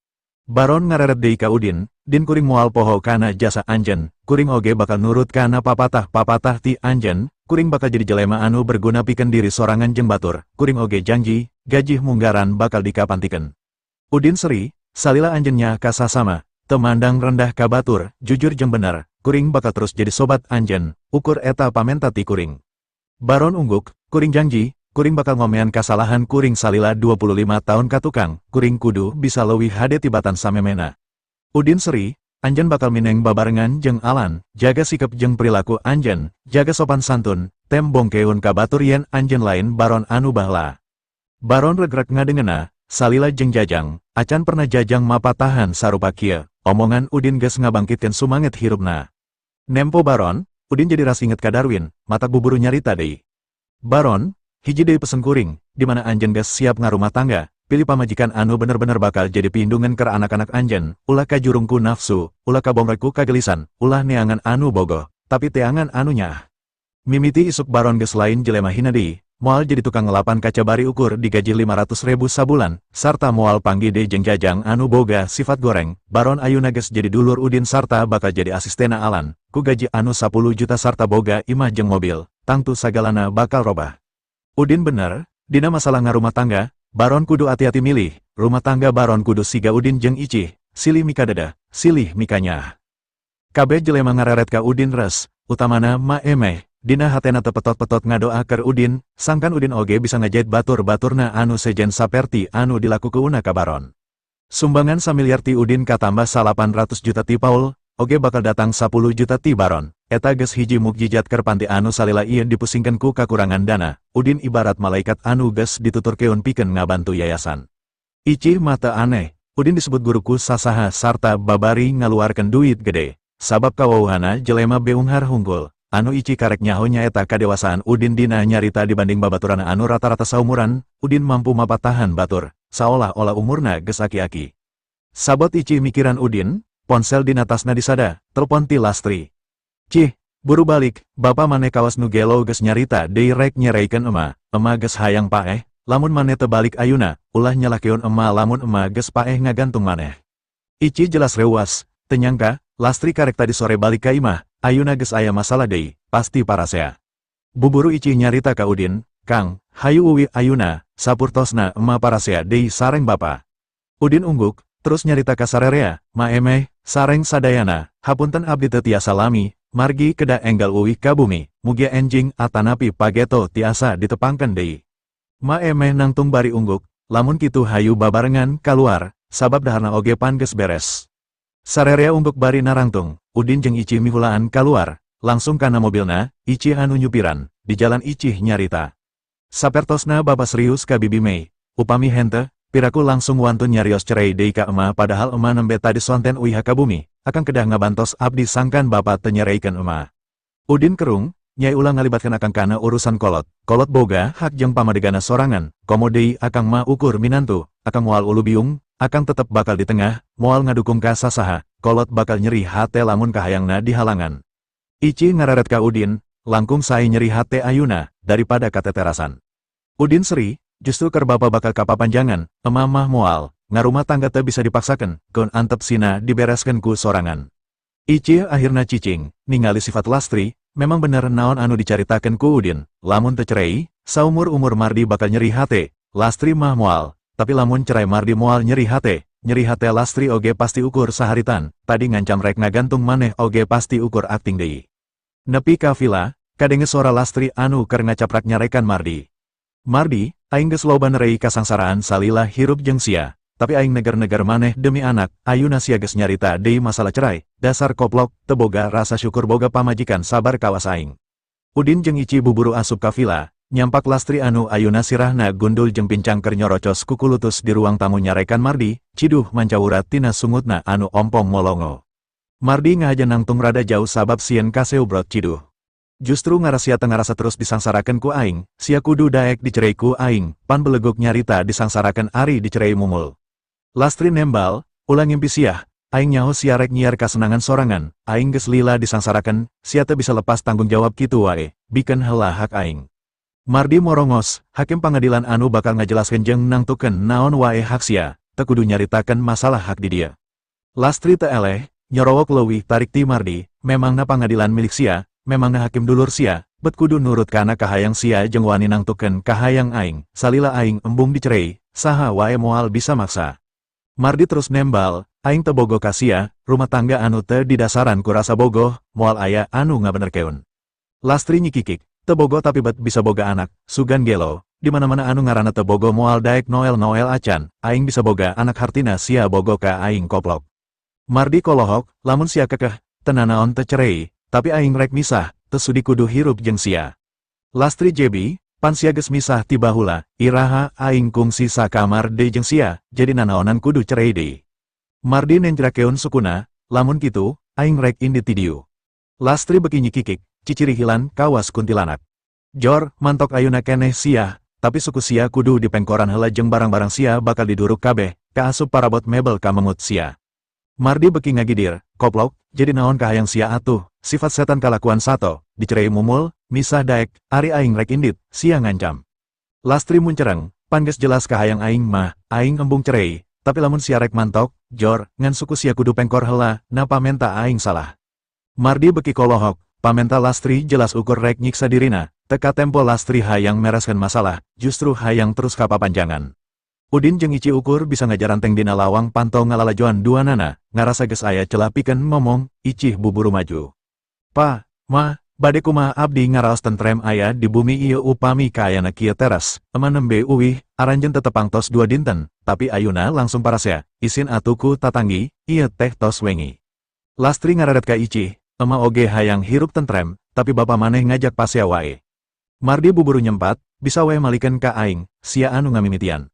Baron ngareret deui ka Udin, "Din, kuring moal poho kana jasa anjeun, kuring oge bakal nurut kana papatah-papatah ti anjeun, kuring bakal jadi jelema anu berguna pikeun diri sorangan jeung batur, kuring oge janji, gajih munggaran bakal dikapantikeun." Udin seri, "Salila anjeun nyaah ka sasama, teu mandang rendah ka batur, jujur jeung bener, kuring bakal terus jadi sobat anjeun, ukur eta pamenta ti kuring." Baron ungguk, "Kuring janji, kuring bakal ngomean kasalahan kuring salila 25 tahun ka tukang, kuring kudu bisa leuwih hade tibatan samemena." Udin seri, "Anjeun bakal mineng babarengan jeung Alan, jaga sikap jeung perilaku anjeun, jaga sopan santun, tembongkeun ka batur yen anjeun lain Baron anu baheula." Baron regrek ngadengena, salila jeung Jajang, acan pernah Jajang mapatahan sarupa kieu, omongan Udin geus ngabangkitkeun sumanget hirupna. Nempo Baron, Udin jadi ras inget ka Darwin, matak buburu nyarita deui. "Baron, hiji deui pesen kuring, di mana anjeun geus siap ngarumah tangga, pilih pamajikan anu bener-bener bakal jadi pindungan keur anak-anak anjeun, ulah kajurung ku nafsu, ulah kabongre ku kagelisan, ulah neangan anu bogoh, tapi teangan anu nyaah." Mimiti isuk Baron geus lain jelema hina deui, moal jadi tukang ngelapan kaca bari ukur digaji 500 ribu sabulan, sarta moal panggih deui jeung Jajang anu boga sifat goreng. Baron ayuna geus jadi dulur Udin sarta bakal jadi asistena Alan, ku gaji anu 10 juta sarta boga imah jeung mobil, tangtu sagalana bakal robah. Udin bener, dina masalah ngarumah tangga, Baron kudu hati-hati milih, rumah tangga Baron kudu siga Udin jeung Icih, silih mikadada, silih mikanyaah. Kabeh jelema ngareret ka Udin res, utamana Ma Emeh, dina hatena teu petot-petot ngadoa keur Udin, sangkan Udin oge bisa ngajait batur-baturna anu sejen saperti anu dilakukeunna ka Baron. Sumbangan samiliar ti Udin katambah 800 juta ti Paul, oge bakal datang 10 juta ti Baron. Eta geus hiji mukjizat keur panti anu salila ieu dipusingkeun ku kakurangan dana. Udin ibarat malaikat anu geus dituturkeun pikeun ngabantu yayasan. Icih mah teu aneh, Udin disebut guru ku sasaha sarta babari ngaluarkeun duit gede. Sabab kawauhana jelema beunghar hungkul. Anu Icih karek nyaho nyaeta kadewasaan Udin dina nyarita dibanding babaturana anu rata-rata saumuran, Udin mampu mapatahan batur, saolah-olah umurna geus aki-aki. Sabot Icih mikiran Udin, ponsel dina tasna disada, telepon ti Lastri. "Cih, buru balik, bapa maneh kawas nu gelo geus nyarita deui rek nyereikeun ema, ema geus hayang paeh, lamun maneh teu balik ayuna, ulah nyalahkeun ema lamun ema geus paeh ngagantung maneh." Icih jelas reuwas, teu nyangka, Lastri karek tadi sore balik ka imah, ayuna geus aya masalah deui, pasti parasea. Buburu Icih nyarita ka Udin, "Kang, hayu uwi ayuna, sapurtosna ema parasea deui sareng bapa." Udin ungguk, terus nyarita ka sarerea, "Ma Emeh, sareng sadayana, hapunten abdi teu tiasa lami, margi kedah enggal uwih ka bumi, mugia enjing atanapi pageto tiasa ditepangkeun deui." Ma Emeh nangtung bari ungguk, "Lamun kitu hayu babarengan kaluar, sabab daharna oge pan geus beres." Sarerea ungguk bari narangtung, Udin jeung Icih mihulaan kaluar, langsung kana mobilna, Icih anu nyupiran, di jalan Icih nyarita. "Sapertosna bapa serius ka Bibi Mei, upami henteu, piraku langsung wantun nyarios cerai deui ka ema padahal ema nembe tadi sonten uih ka bumi, akang kedah ngabantos abdi sangkan bapa teu nyereikeun ema." Udin kerung, "Nyai, ulah ngalibatkan akang kana urusan kolot, kolot boga hak jeung pamadegana sorangan, komo deui akang mah ukur minantu, akang moal ulubiung, akang tetep bakal di tengah, moal ngadukung ka sasaha, kolot bakal nyeri hate lamun kahayangna dihalangan." Icih ngararet ka Udin, "Langkung sae nyeri hate ayuna, daripada kateterasan." Udin seri, "Justru keur bapa bakal kapapanjangan, ema mah moal, ngarumah tangga teu bisa dipaksakan, keun antep sina dibereskeun ku sorangan." Icih akhirna cicing, ningali sifat Lastri, memang bener naon anu dicaritakeun ku Udin, lamun teu cerei, saumur-umur Mardi bakal nyeri hate, Lastri mah moal, tapi lamun cerai Mardi moal nyeri hate, Nyeri hate Lastri oge pasti ukur saharitan, tadi ngancam rek ngagantung maneh oge pasti ukur akting deui. Nepi ka vila, kadenge sora Lastri anu keur ngacaprak nyarekan Mardi. "Mardi, aing geus loba nerei kasangsaraan salila hirup jeung sia, tapi aing neger-neger maneh demi anak, ayuna sia geus nyarita deui masalah cerai, dasar koplok, teu boga rasa syukur boga pamajikan sabar kawas aing." Udin jeung Ici buburu asup ka vila, nyampak Lastri anu ayuna sirahna gundul jeung pincang keur nyorocos kukulutus di ruang tamu nyarekan Mardi, ciduh mancawurat tina sungutna anu ompong molongo. Mardi ngahaja nangtung rada jauh sabab sieun kaseubrot ciduh. "Justru ngarah sia teu ngarasa terus disangsarakeun ku aing, sia kudu daek dicerei ku aing, pan beleguk nyarita disangsarakeun ari dicerei mumul." Lastri nembal, "Ulah ngimpi sia, aing nyaho sia rek nyiar kasenangan sorangan, aing geus lila disangsarakeun, sia teu bisa lepas tanggung jawab kitu wae, bikeun heula hak aing." Mardi morongos, "Hakim pangadilan anu bakal ngajelaskeun jeung nangtukeun naon wae hak sia, teu kudu nyaritakeun masalah hak di dieu." Lastri teu eleh, nyorowok leuwih tarik ti Mardi, "Memangna pangadilan milik sia? Memangna hakim dulur sia? Bet kudu nurut kana kahayang sia jeung wani nangtukeun kahayang aing. Salila aing embung dicerei, saha wae moal bisa maksa." Mardi terus nembal, "Aing teu bogoh ka sia, rumah tangga anu teu didasaran ku rasa bogoh, moal aya anu ngabenerkeun." Lastri nyikikik, "Teu bogoh tapi bet bisa boga anak, sugan gelo, di mana-mana anu ngaranna teu bogoh moal daek noel-noel acan, aing bisa boga anak hartina sia bogoh ka aing, koplok." Mardi kolohok, "Lamun sia kekeh, teu nanaon teu cerei, tapi aing rek misah, teu sudi kudu hirup jeung sia." Lastri jebi, "Pan sia geus misah ti bahula, iraha aing kungsi sakamar deui jeung sia, jadi nanaonan kudu cerei deui?" Mardi nenjrakeun sukuna, "Lamun kitu, aing rek indit ti dieu." Lastri beki nyikikik, cicirihilan kawas kuntilanak. "Jor, mantok ayuna keneh sia, tapi suku sia kudu dipengkoran heula jeung barang-barang sia bakal diduruk kabeh, kaasup parabot mebel kamengut sia." Mardi beki ngagidir, "Koplok, jadi naon kahayang sia atuh, sifat setan kalakuan sato, dicerei mumul, misah daek, ari aing rek indit, sia ngancam." Lastri muncereng, "Pan geus jelas kahayang aing mah, aing embung cerei, tapi lamun sia rek mantok, jor, ngan suku sia kudu pengkor heula, na pamenta aing salah." Mardi beki kolohok, pamenta Lastri jelas ukur rek nyiksa dirina, teu katempo Lastri hayang mereskeun masalah, justru hayang terus kapapanjangan. Udin jeung Ici ukur bisa ngajaranteng dina lawang panto ngalalajoan duanana, ngarasa geus aya celah pikeun ngomong, Icih buburu maju. "Pa, Ma, bade kumaha abdi ngaraos tentrem aya di bumi ieu upami kaayana kieu teras? Ema nembe uwih, aranjeun teu tepang tos 2 dinten, tapi ayuna langsung parasea, isin atuh ku tatanggi, ieu teh tos wengi." Lastri ngararet ka Icih, "Ema oge hayang hirup tentrem, tapi bapa maneh ngajak pasea wae." Mardi buburu nyempat, "Bisa we malikeun ka aing, sia anu ngamimitian."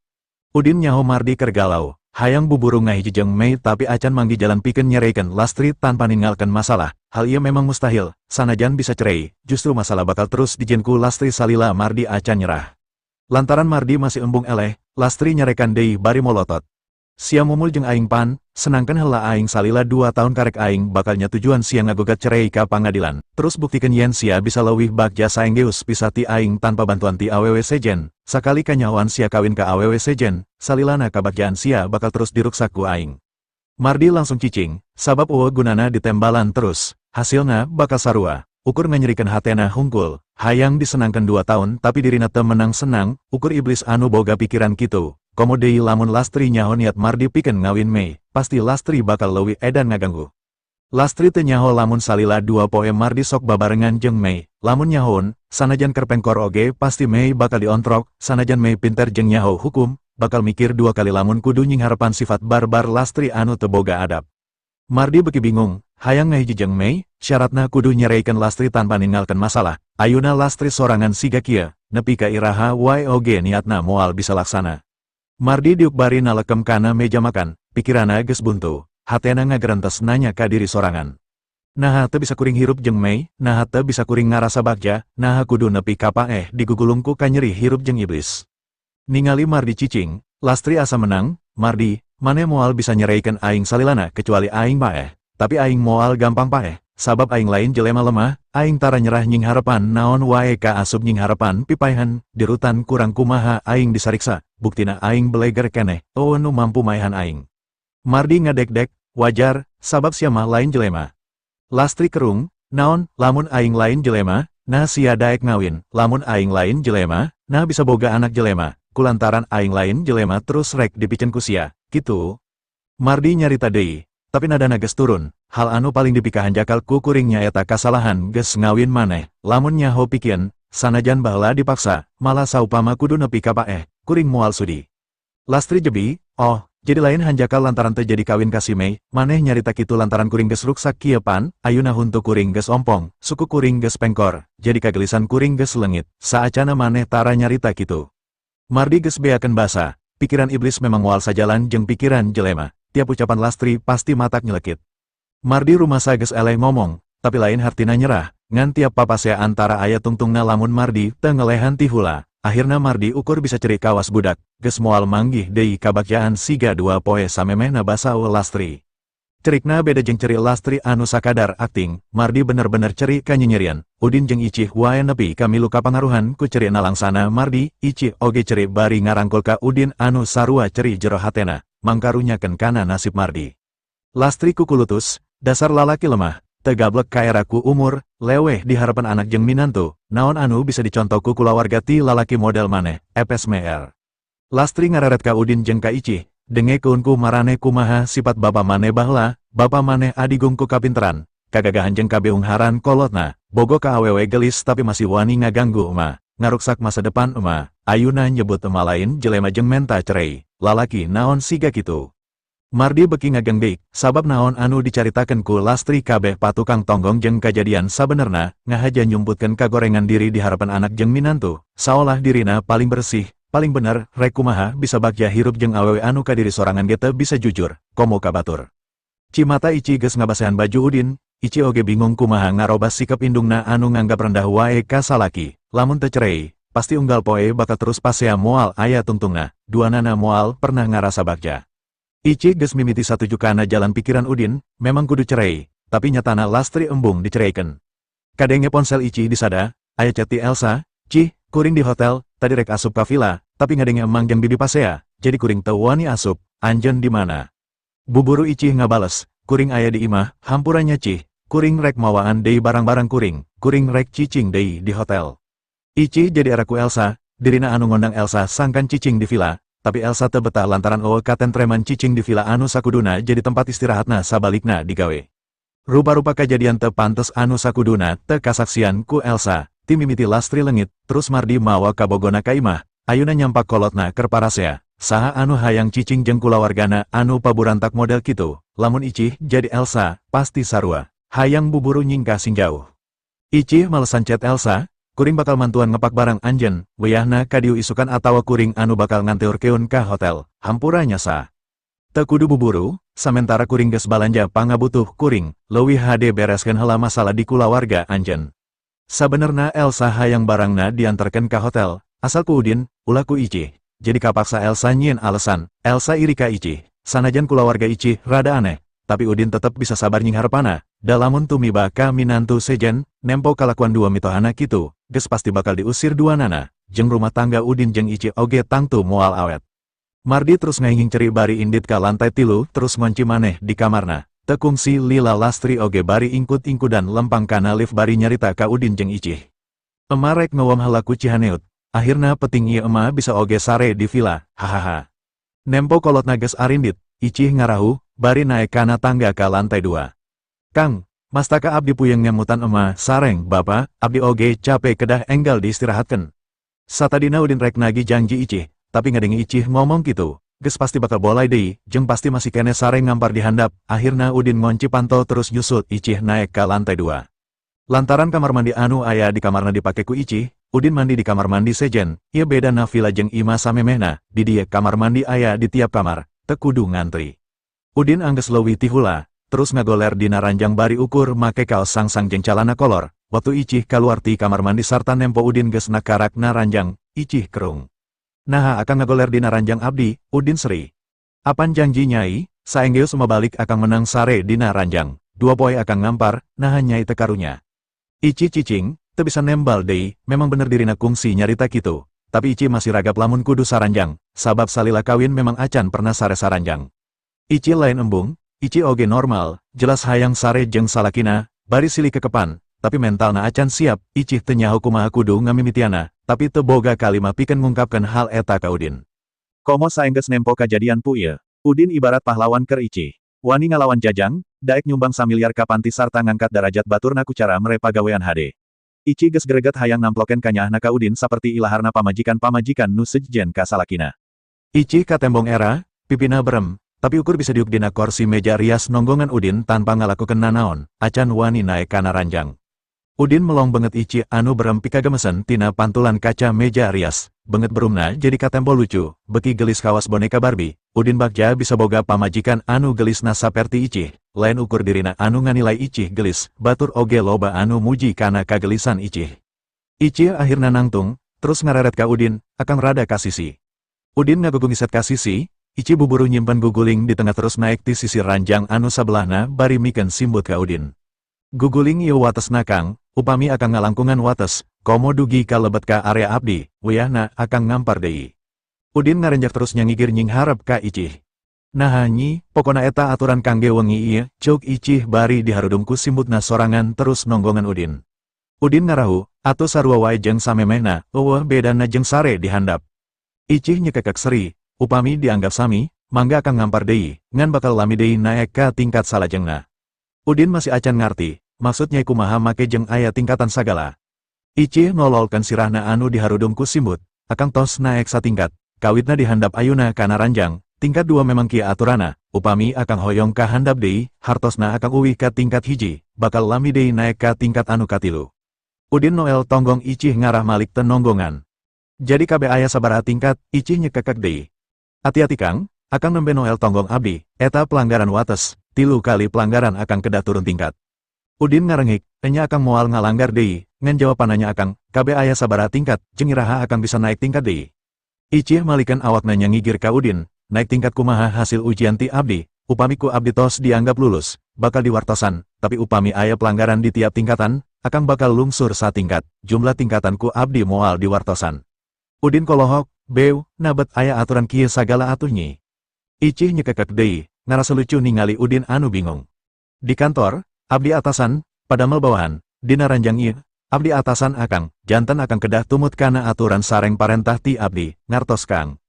Udin nyaho Mardi keur galau, hayang buburu ngahiji jeung Mei tapi acan manggih jalan pikeun nyereikeun Lastri tanpa ninggalkeun masalah. Hal ieu memang mustahil, sanajan bisa cerei, justru masalah bakal terus dijieun ku Lastri salila Mardi acan nyerah. Lantaran Mardi masih embung eleh, Lastri nyarekan deui bari molotot. "Sia mumul jeung aing pan, senangkeun heula aing salila 2 tahun karek aing bakal nyatujuan sia ngagugat cerei ka pangadilan. Terus buktikeun yen sia bisa leuwih bagja saenggeus pisah ti aing tanpa bantuan ti awewe sejen. Sakali kanyahoan sia kawin ka awewe sejen, salilana kabagjaan sia bakal terus diruksak ku aing." Mardi langsung cicing, sabab euweuh gunana ditembalan terus, hasilna bakal sarua, ukur nganyerikeun hatena hungkul, hayang disenangkeun 2 tahun tapi dirina teu menang senang, ukur iblis anu boga pikiran kitu. Komo deui lamun Lastri nyaho niat Mardi pikeun ngawin Mei, pasti Lastri bakal leuwih edan ngaganggu. Lastri teu nyaho lamun salila 2 poe Mardi sok babarengan jeung Mei, lamun nyahoeun, sanajan keur pengkor oge pasti Mei bakal diontrok, sanajan Mei pinter jeung nyaho hukum, bakal mikir dua kali lamun kudu nyingharepan sifat barbar Lastri anu teu boga adab. Mardi beki bingung, hayang ngahiji jeung Mei, syaratna kudu nyereikeun Lastri tanpa ninggalkeun masalah, ayuna Lastri sorangan siga kieu, nepi ka iraha wae oge niatna moal bisa laksana. Mardi diuk bari nalekem kana meja makan, pikirana geus buntu, hatena ngagerentes nanya ka diri sorangan. "Naha teu bisa kuring hirup jeung Mei, naha teu bisa kuring ngarasa bagja, naha kudu nepi ka paeh digugulung ku kanyeri hirup jeung iblis?" Ningali Mardi cicing, Lastri asa menang, "Mardi, maneh moal bisa nyereikeun aing salilana kecuali aing paeh, tapi aing moal gampang paeh, sabab aing lain jelema lemah, aing tara nyerah nyingharepan naon wae ka asup nyingharepan pipaehan, di rutan kurang kumaha aing disariksa, buktina aing beleger keneh, euweuh nu mampu maehan aing." Mardi ngadekdek, "Wajar, sabab sia mah lain jelema." Lastri kerung, "Naon, lamun aing lain jelema, nah sia daek ngawin, lamun aing lain jelema, nah bisa boga anak jelema, kulantaran aing lain jelema terus rek dipiceun ku sia, kitu?" Mardi nyarita deui, tapi nadana geus turun, hal anu paling dipikahanjakal ku kuring nyaeta kasalahan geus ngawin maneh, lamun nyaho pikieun, sanajan baheula dipaksa, malah saupama kudu nepi ka paeh, kuring moal sudi. Lastri jebi, oh, jadi lain hanjakal lantaran teu jadi kawin ka si Mei, maneh nyarita kitu lantaran kuring geus ruksak kieu pan, ayuna huntu kuring geus ompong, suku kuring geus pengkor, jadi kagelisan kuring geus leungit, saacana maneh tara nyarita kitu. Mardi geus beakeun basa, pikiran iblis memang moal sajalan jeung pikiran jelema, tiap ucapan Lastri pasti matak nyelekit. Mardi rumasa geus eleh ngomong, tapi lain hartina nyerah, ngan tiap papasea antara aya tungtungna lamun Mardi teu ngelehan ti hula, akhirna Mardi ukur bisa cerik kawas budak, geus moal manggih deui kabagjaan siga 2 poe samemehna basau Lastri. Cerikna beda jeung cerik Lastri anu sakadar akting, Mardi bener-bener cerik kanyanyerian, Udin jeung Icih wae nepi ka milu kapangaruhan ku cerik nalangsana Mardi, Icih oge cerik bari ngarangkul ka Udin anu sarua cerik jero hatena, mangkarunyakeun kana nasib Mardi. Lastri kukulutus, dasar lalaki lemah, teu gablek kaera ku umur, leweh di harapan anak jeung minantu, naon anu bisa dicontoh ku kulawarga ti lalaki model maneh, epes meer. Lastri ngareret ka Udin jeung ka Icih, dengekeun ku maraneh kumaha sifat bapa maneh baheula, bapa maneh adigung ku kapinteran, kagagahan jeung kabeungharan kolotna, bogoh ka awewe gelis tapi masih wani ngaganggu ema, ngaruksak masa depan ema, ayuna nyebut ema lain jelema jeung menta cerei, lalaki naon siga kitu. Mardi beki ngagenggeik, sabab naon anu dicaritakeun ku Lastri kabeh patukang tonggong jeung kajadian sabenerna, ngahaja nyumputkeun kagorengan diri di harapan anak jeung minantu, saolah dirina paling bersih, paling bener, rek kumaha bisa bagja hirup jeung awewe anu ka diri sorangan ge teu bisa jujur, komo ka batur. Cimata Ici geus ngabasehan baju Udin, Ici oge bingung kumaha ngarobah sikap indungna anu nganggap rendah wae ka salaki, lamun teu cerei, pasti unggal poe bakal terus pasea moal aya tungtungna, duanana moal pernah ngarasa bagja. Ici geus mimiti satuju kana jalan pikiran Udin, memang kudu cerei, tapi nyatana Lastri embung dicereikeun. Kadenge ponsel Ici disada, aya chat ti Elsa, "Cih, kuring di hotel, tadi rek asup ka villa, tapi ngadenge emang jeung bibi pasea, jadi kuring teu wani asup, anjeun di mana?" Buburu Icih ngabales, "Kuring aya di imah, hampura nya Cih, kuring rek mawaan deui barang-barang kuring, kuring rek cicing deui di hotel." Icih jadi era ku Elsa, dirina anu ngondang Elsa sangkan cicing di villa, tapi Elsa teu betah lantaran euweuh katentreman cicing di villa anu sakuduna jadi tempat istirahatna sabalikna digawe. Rupa-rupa kajadian teu pantes anu sakuduna teu kasaksian ku Elsa, ti mimiti Lastri leungit, terus Mardi mawa kabogona ka imah, ayuna nyampak kolotna keur parasea, saha anu hayang cicing jeung kulawargana anu paburantak model kitu, lamun Icih jadi Elsa, pasti sarua, hayang buburu nyingkah sing jauh. Icih malesan chat Elsa, "Kuring bakal mantuan ngepak barang anjeun, wayahna kadieu isukan atawa kuring anu bakal nganteurkeun ka hotel, hampura nya Sa. Teu kudu buburu, samentara kuring geus balanja pangabutuh kuring, leuwih hade bereskeun heula masalah di kulawarga anjeun." Sabenerna Elsa hayang barangna diantarkeun ka hotel, asal ku Udin, ulah ku Icih, jadi kapaksa Elsa nyieun alesan, Elsa iri ka Icih, sanajan kulawarga Icih rada aneh, tapi Udin tetep bisa sabar nyingharepana, da lamun tumiba ka minantu sejen, nempo kalakuan dua mitohana kitu, geus pasti bakal diusir duanana, jeung rumah tangga Udin jeung Icih oge tangtu moal awet. Mardi terus ngahinging cerik bari indit ka lantai 3 terus ngonci maneh di kamarna, teu kungsi lila Lastri oge bari ingkut-ingkudan lempang kana lift bari nyarita ka Udin jeung Icih. "Ema rek ngewam heula ku Cihaneut, akhirna peting ieu ema bisa oge sare di villa, hahaha." Nempo kolotna geus arindit, Icih ngarahuh, bari naek kana tangga ka lantai 2. "Kang, mastaka abdi puyeng ngemutan ema sareng bapa, abdi oge cape kedah enggal diistirahatkeun." Satadina Udin rek nagih janji Icih, tapi ngadenge Icih ngomong kitu, geus pasti bakal bolai deui, jeung pasti masih keneh sare ngampar di handap, akhirna Udin ngonci panto terus nyusul Icih naek ka lantai 2. Lantaran kamar mandi anu aya di kamarna dipake ku Icih, Udin mandi di kamar mandi sejen, ieu bedana villa jeung imah samemehna, di dieu kamar mandi aya di tiap kamar, teu kudu ngantri. Udin anggeus leuwih ti hula, terus ngagoler dina ranjang bari ukur make kaos sangsang jeung calana kolor, waktu Icih kaluar ti kamar mandi sarta nempo Udin geus nakarak na ranjang, Icih kerung. "Naha akang ngagoler dina ranjang abdi?" Udin seri. "Apan janji Nyai, saenggeus ema balik akang menang sare dina ranjang, 2 poe akang ngampar, naha Nyai teu karunya?" Icih cicing, teu bisa nembal deui, memang bener dirina kungsi nyarita kitu, tapi Icih masih ragap lamun kudu saranjang, sabab salila kawin memang acan pernah sare saranjang. Icih lain embung, Icih oge normal, jelas hayang sare jeung salakina, bari silih kekepan, tapi mentalna acan siap, Icih teu nyaho kumaha kudu ngamimitiana, tapi teu boga kalimah pikeun ngungkapkeun hal eta ka Udin. Komo saenggeus nempo kajadian pu ieu, Udin ibarat pahlawan keur Icih. Wani ngalawan Jajang, daek nyumbang samiliar ka panti sarta ngangkat darajat baturna ku cara mere pagawean hade. Icih geus greget hayang namplokeun kanyaahna ka Udin saperti ilaharna pamajikan-pamajikan nu sejen ka salakina. Icih katembong era, pipina berem, tapi ukur bisa diuk dina korsi meja rias nonggongan Udin tanpa ngalakukeun nanaon, acan wani naek kana ranjang. Udin melong beungeut Icih anu berem pikagemesen tina pantulan kaca meja rias, beungeut berumna jadi katempo lucu, beuki geulis kawas boneka Barbie. Udin bagja bisa boga pamajikan anu geulisna saperti Icih, lain ukur dirina anu nganilai Icih geulis, batur oge loba anu muji kana kagelisan Icih. Icih akhirna nangtung, terus ngareret ka Udin, "Akang rada ka sisi." Udin ngagugungiset ka sisi, Icih buburu nyimpen guguling di tengah terus naek ti sisi ranjang anu sabelahna bari mikeun simbut ka Udin. "Guguling ieu watesna, Kang, upami akang ngalangkungan wates, komo dugi ka lebet ka area abdi, wayahna akang ngampar deui." Udin ngarenjak terus nyangigir nyingharep ka Icih. "Naha, Nyi, pokona eta aturan kangge wengi ieu," ceuk Icih bari diharudum ku simbutna sorangan terus nonggongan Udin. Udin ngarahu, "Atuh sarua wae jeung samemehna, euweuh bedana jeung sare di handap." Icih nyekekek seri, "Upami dianggap sami, mangga akang ngampar deui, ngan bakal lami deui naek ka tingkat salajengna." Udin masih acan ngarti, maksud Nyai kumaha make jeung aya tingkatan sagala. Icih nololkeun sirahna anu diharudum ku simbut, "Akang tos naek satingkat, kawitna di handap ayuna kana ranjang, tingkat dua. Memang kieu aturana, upami akang hoyong ka handap deui, hartosna akang uwih ka tingkat hiji, bakal lami deui naek ka tingkat anu katilu." Udin noel tonggong Icih ngarah malik teu nonggongan. "Jadi kabeh aya sabaraha tingkat?" Icih nyekekek deui. "Hati-hati, Kang, akang nembe noel tonggong abdi, eta pelanggaran wates, tilu kali pelanggaran akang kedah turun tingkat." Udin ngarengik, "Enya, akang moal ngalanggar deui, ngan jawabananya akang, kabeh aya sabaraha tingkat, jeung iraha akang bisa naik tingkat deui?" Icih malikan awakna nyangigir ka Udin, "Naik tingkat kumaha hasil ujian ti abdi? Upami ku abdi tos dianggap lulus, bakal diwartosan, tapi upami aya pelanggaran di tiap tingkatan, akang bakal lungsur satingkat, jumlah tingkatan ku abdi moal diwartosan." Udin kolohok, "Beu, naha bet aya aturan kieu sagala atuh, Nyi?" Icih nyekekek deui, ngarasa lucu ningali Udin anu bingung. Di kantor, abdi atasan, padamel bawahan, dina ranjang ieu, abdi atasan akang, janten akang kedah tumut kana aturan sareng parentah ti abdi, ngartos, Kang?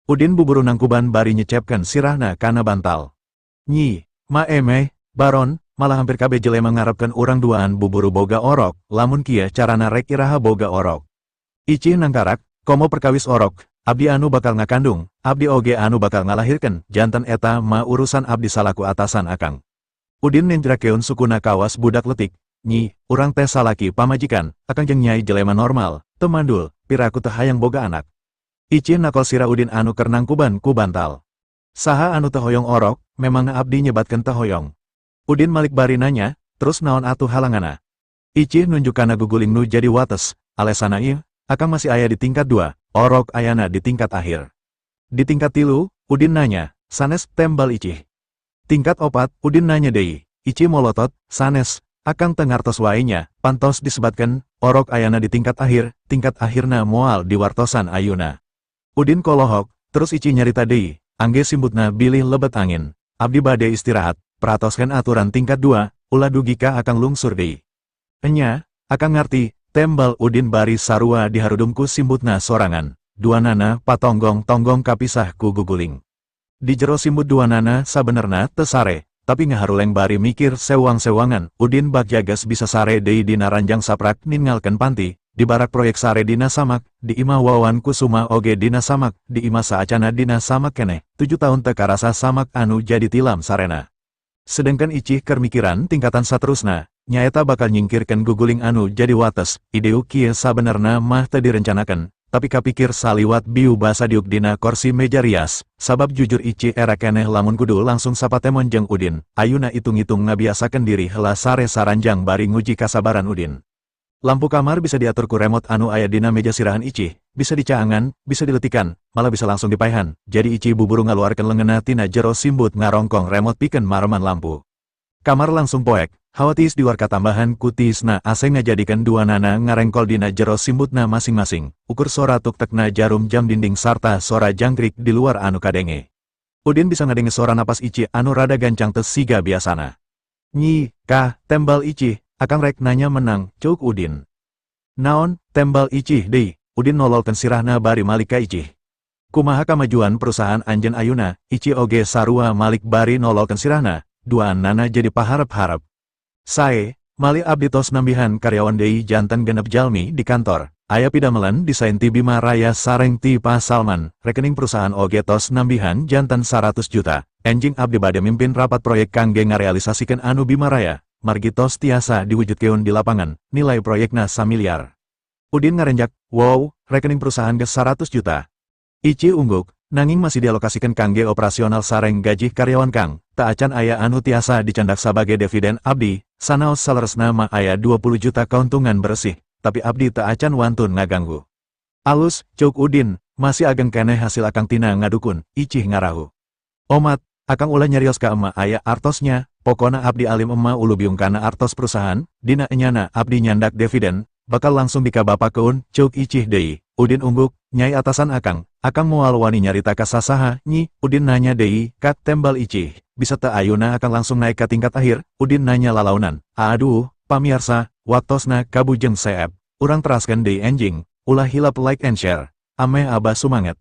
Udin buburu nangkuban bari nyecepkeun sirahna kana bantal. "Nyi, maemeh, baron, malah hampir kabeh jelema ngarepkeun urang duaan buburu boga orok, lamun kieu carana rek iraha boga orok?" Icih nangkarak, "Komo perkawis orok, abdi anu bakal ngakandung, abdi oge anu bakal ngalahirkeun, janten eta mah urusan abdi salaku atasan akang." Udin nenjrakeun sukuna kawas budak letik, "Nyi, urang teh salaki pamajikan, akang jeung Nyai jelema normal, teu mandul, piraku teu hayang boga anak?" Icih nakol sirah Udin anu keur nangkuban ku bantal. "Saha anu teu hoyong orok, memangna abdi nyebatkeun teu hoyong?" Udin malik bari nanya, "Terus naon atuh halanganna?" Icih nunjuk kana guguling nu jadi wates, "Alesana ieu, akang masih aya di tingkat dua, orok ayana di tingkat akhir." "Di tingkat tilu?" Udin nanya. "Sanes," tembal Icih. "Tingkat opat?" Udin nanya deui. Icih molotot, "Sanes." "Akang teu ngartos wae nya, pan tos disebatkeun, orok ayana di tingkat akhir, tingkat akhirna moal diwartosan ayuna." Udin kolohok, terus Icih nyarita deui, angge simbutna bilih lebet angin. "Abdi bade istirahat, perhatoskeun aturan tingkat dua, ulah dugi ka akang lungsur deui." "Enya, akang ngarti," tembal Udin bari sarua diharudum ku simbutna sorangan, duanana patonggong-tonggong kapisah ku guguling. Di jero simbut duanana sabenerna teu sare, tapi ngaharuleng bari mikir sewang-sewangan. Udin bagja geus bisa sare deui dina ranjang saprak ninggalkeun panti, di barak proyek sare dina samak, di imah Wawan Kusuma oge dina samak, di imah saacana dina samak keneh, 7 tahun teu karasa samak anu jadi tilam sarena. Sedengkeun Icih keur mikiran tingkatan saterusna, nyaeta bakal nyingkirkeun guguling anu jadi wates. Ideu kieu sabenerna mah teu direncanakeun, tapi kapikir saliwat biu basa diuk dina korsi meja rias, sabab jujur Icih era keneh lamun kudu langsung sapatemon jeung Udin, ayuna itung-itung ngabiasakeun diri heula sare saranjang bari nguji kasabaran Udin. Lampu kamar bisa diatur ku remote anu aya dina meja sirahan Icih, bisa dicaangan, bisa diletikan, malah bisa langsung dipaehan, jadi Icih buburu ngaluarkeun leungeunna tina jero simbut ngarongkong remote pikeun mareman lampu. Kamar langsung poek, hawa tiis di luar katambahan ku tiisna AC ngajadikeun duanana ngarengkol dina jero simbutna masing-masing, ukur sora tuk-tekna jarum jam dinding sarta sora jangkrik di luar anu kadenge. Udin bisa ngadenge sora napas Icih anu rada gancang teu siga biasana. "Nyi, kah," tembal Icih. "Akang rek nanya menang," ceuk Udin. "Naon?" tembal Icih deui. Udin nololkeun sirahna bari malik ka Icih. Kumaha kamajuan perusahaan anjeun ayeuna? Ici oge sarua malik bari nololkeun sirahna, duanana jadi paharep-harep. Sae, malih abdi tos nambihan karyawan deui, janten 6 jalmi di kantor. Aya pidamelan desain ti Bima Raya sareng ti Pa Salman, rekening perusahaan oge tos nambihan janten 100 juta. Enjing abdi bade mimpin rapat proyek kangge ngarealisasikeun anu Bima Raya, margi tos tiasa diwujudkeun di lapangan, nilai proyekna samiliar. Udin ngarenjak, "Wow, rekening perusahaan geus 100 juta." Ici ungguk, "Nanging masih dialokasikan kangge operasional sareng gaji karyawan, Kang, teu acan aya anu tiasa dicandak sebagai dividen. Abdi sanaos saleresna mah aya 20 juta keuntungan bersih, tapi abdi teu acan wantun ngaganggu." "Alus," ceuk Udin, "masih ageng keneh hasil akang tina ngadukun." Icih ngarahu. "Omat, akang ulah nyarios ka emak aya artosnya, pokona abdi alim emak ulubiung kana artos perusahaan, dina enyana abdi nyandak dividen, bakal langsung dikabapakeun," ceuk Icih deui. Udin ungguk, "Nyai atasan akang, akang moal wani nyarita ka sasaha, nyi?" Udin nanya deui, "Kak," tembal Icih, "bisa teu ayeuna akang langsung naik ke tingkat akhir?" Udin nanya lalaunan. Aduh, pamiarsa, waktosna kabujeng seep. Urang teraskeun deui enjing, ulah hilap like and share. Ameh abah sumanget.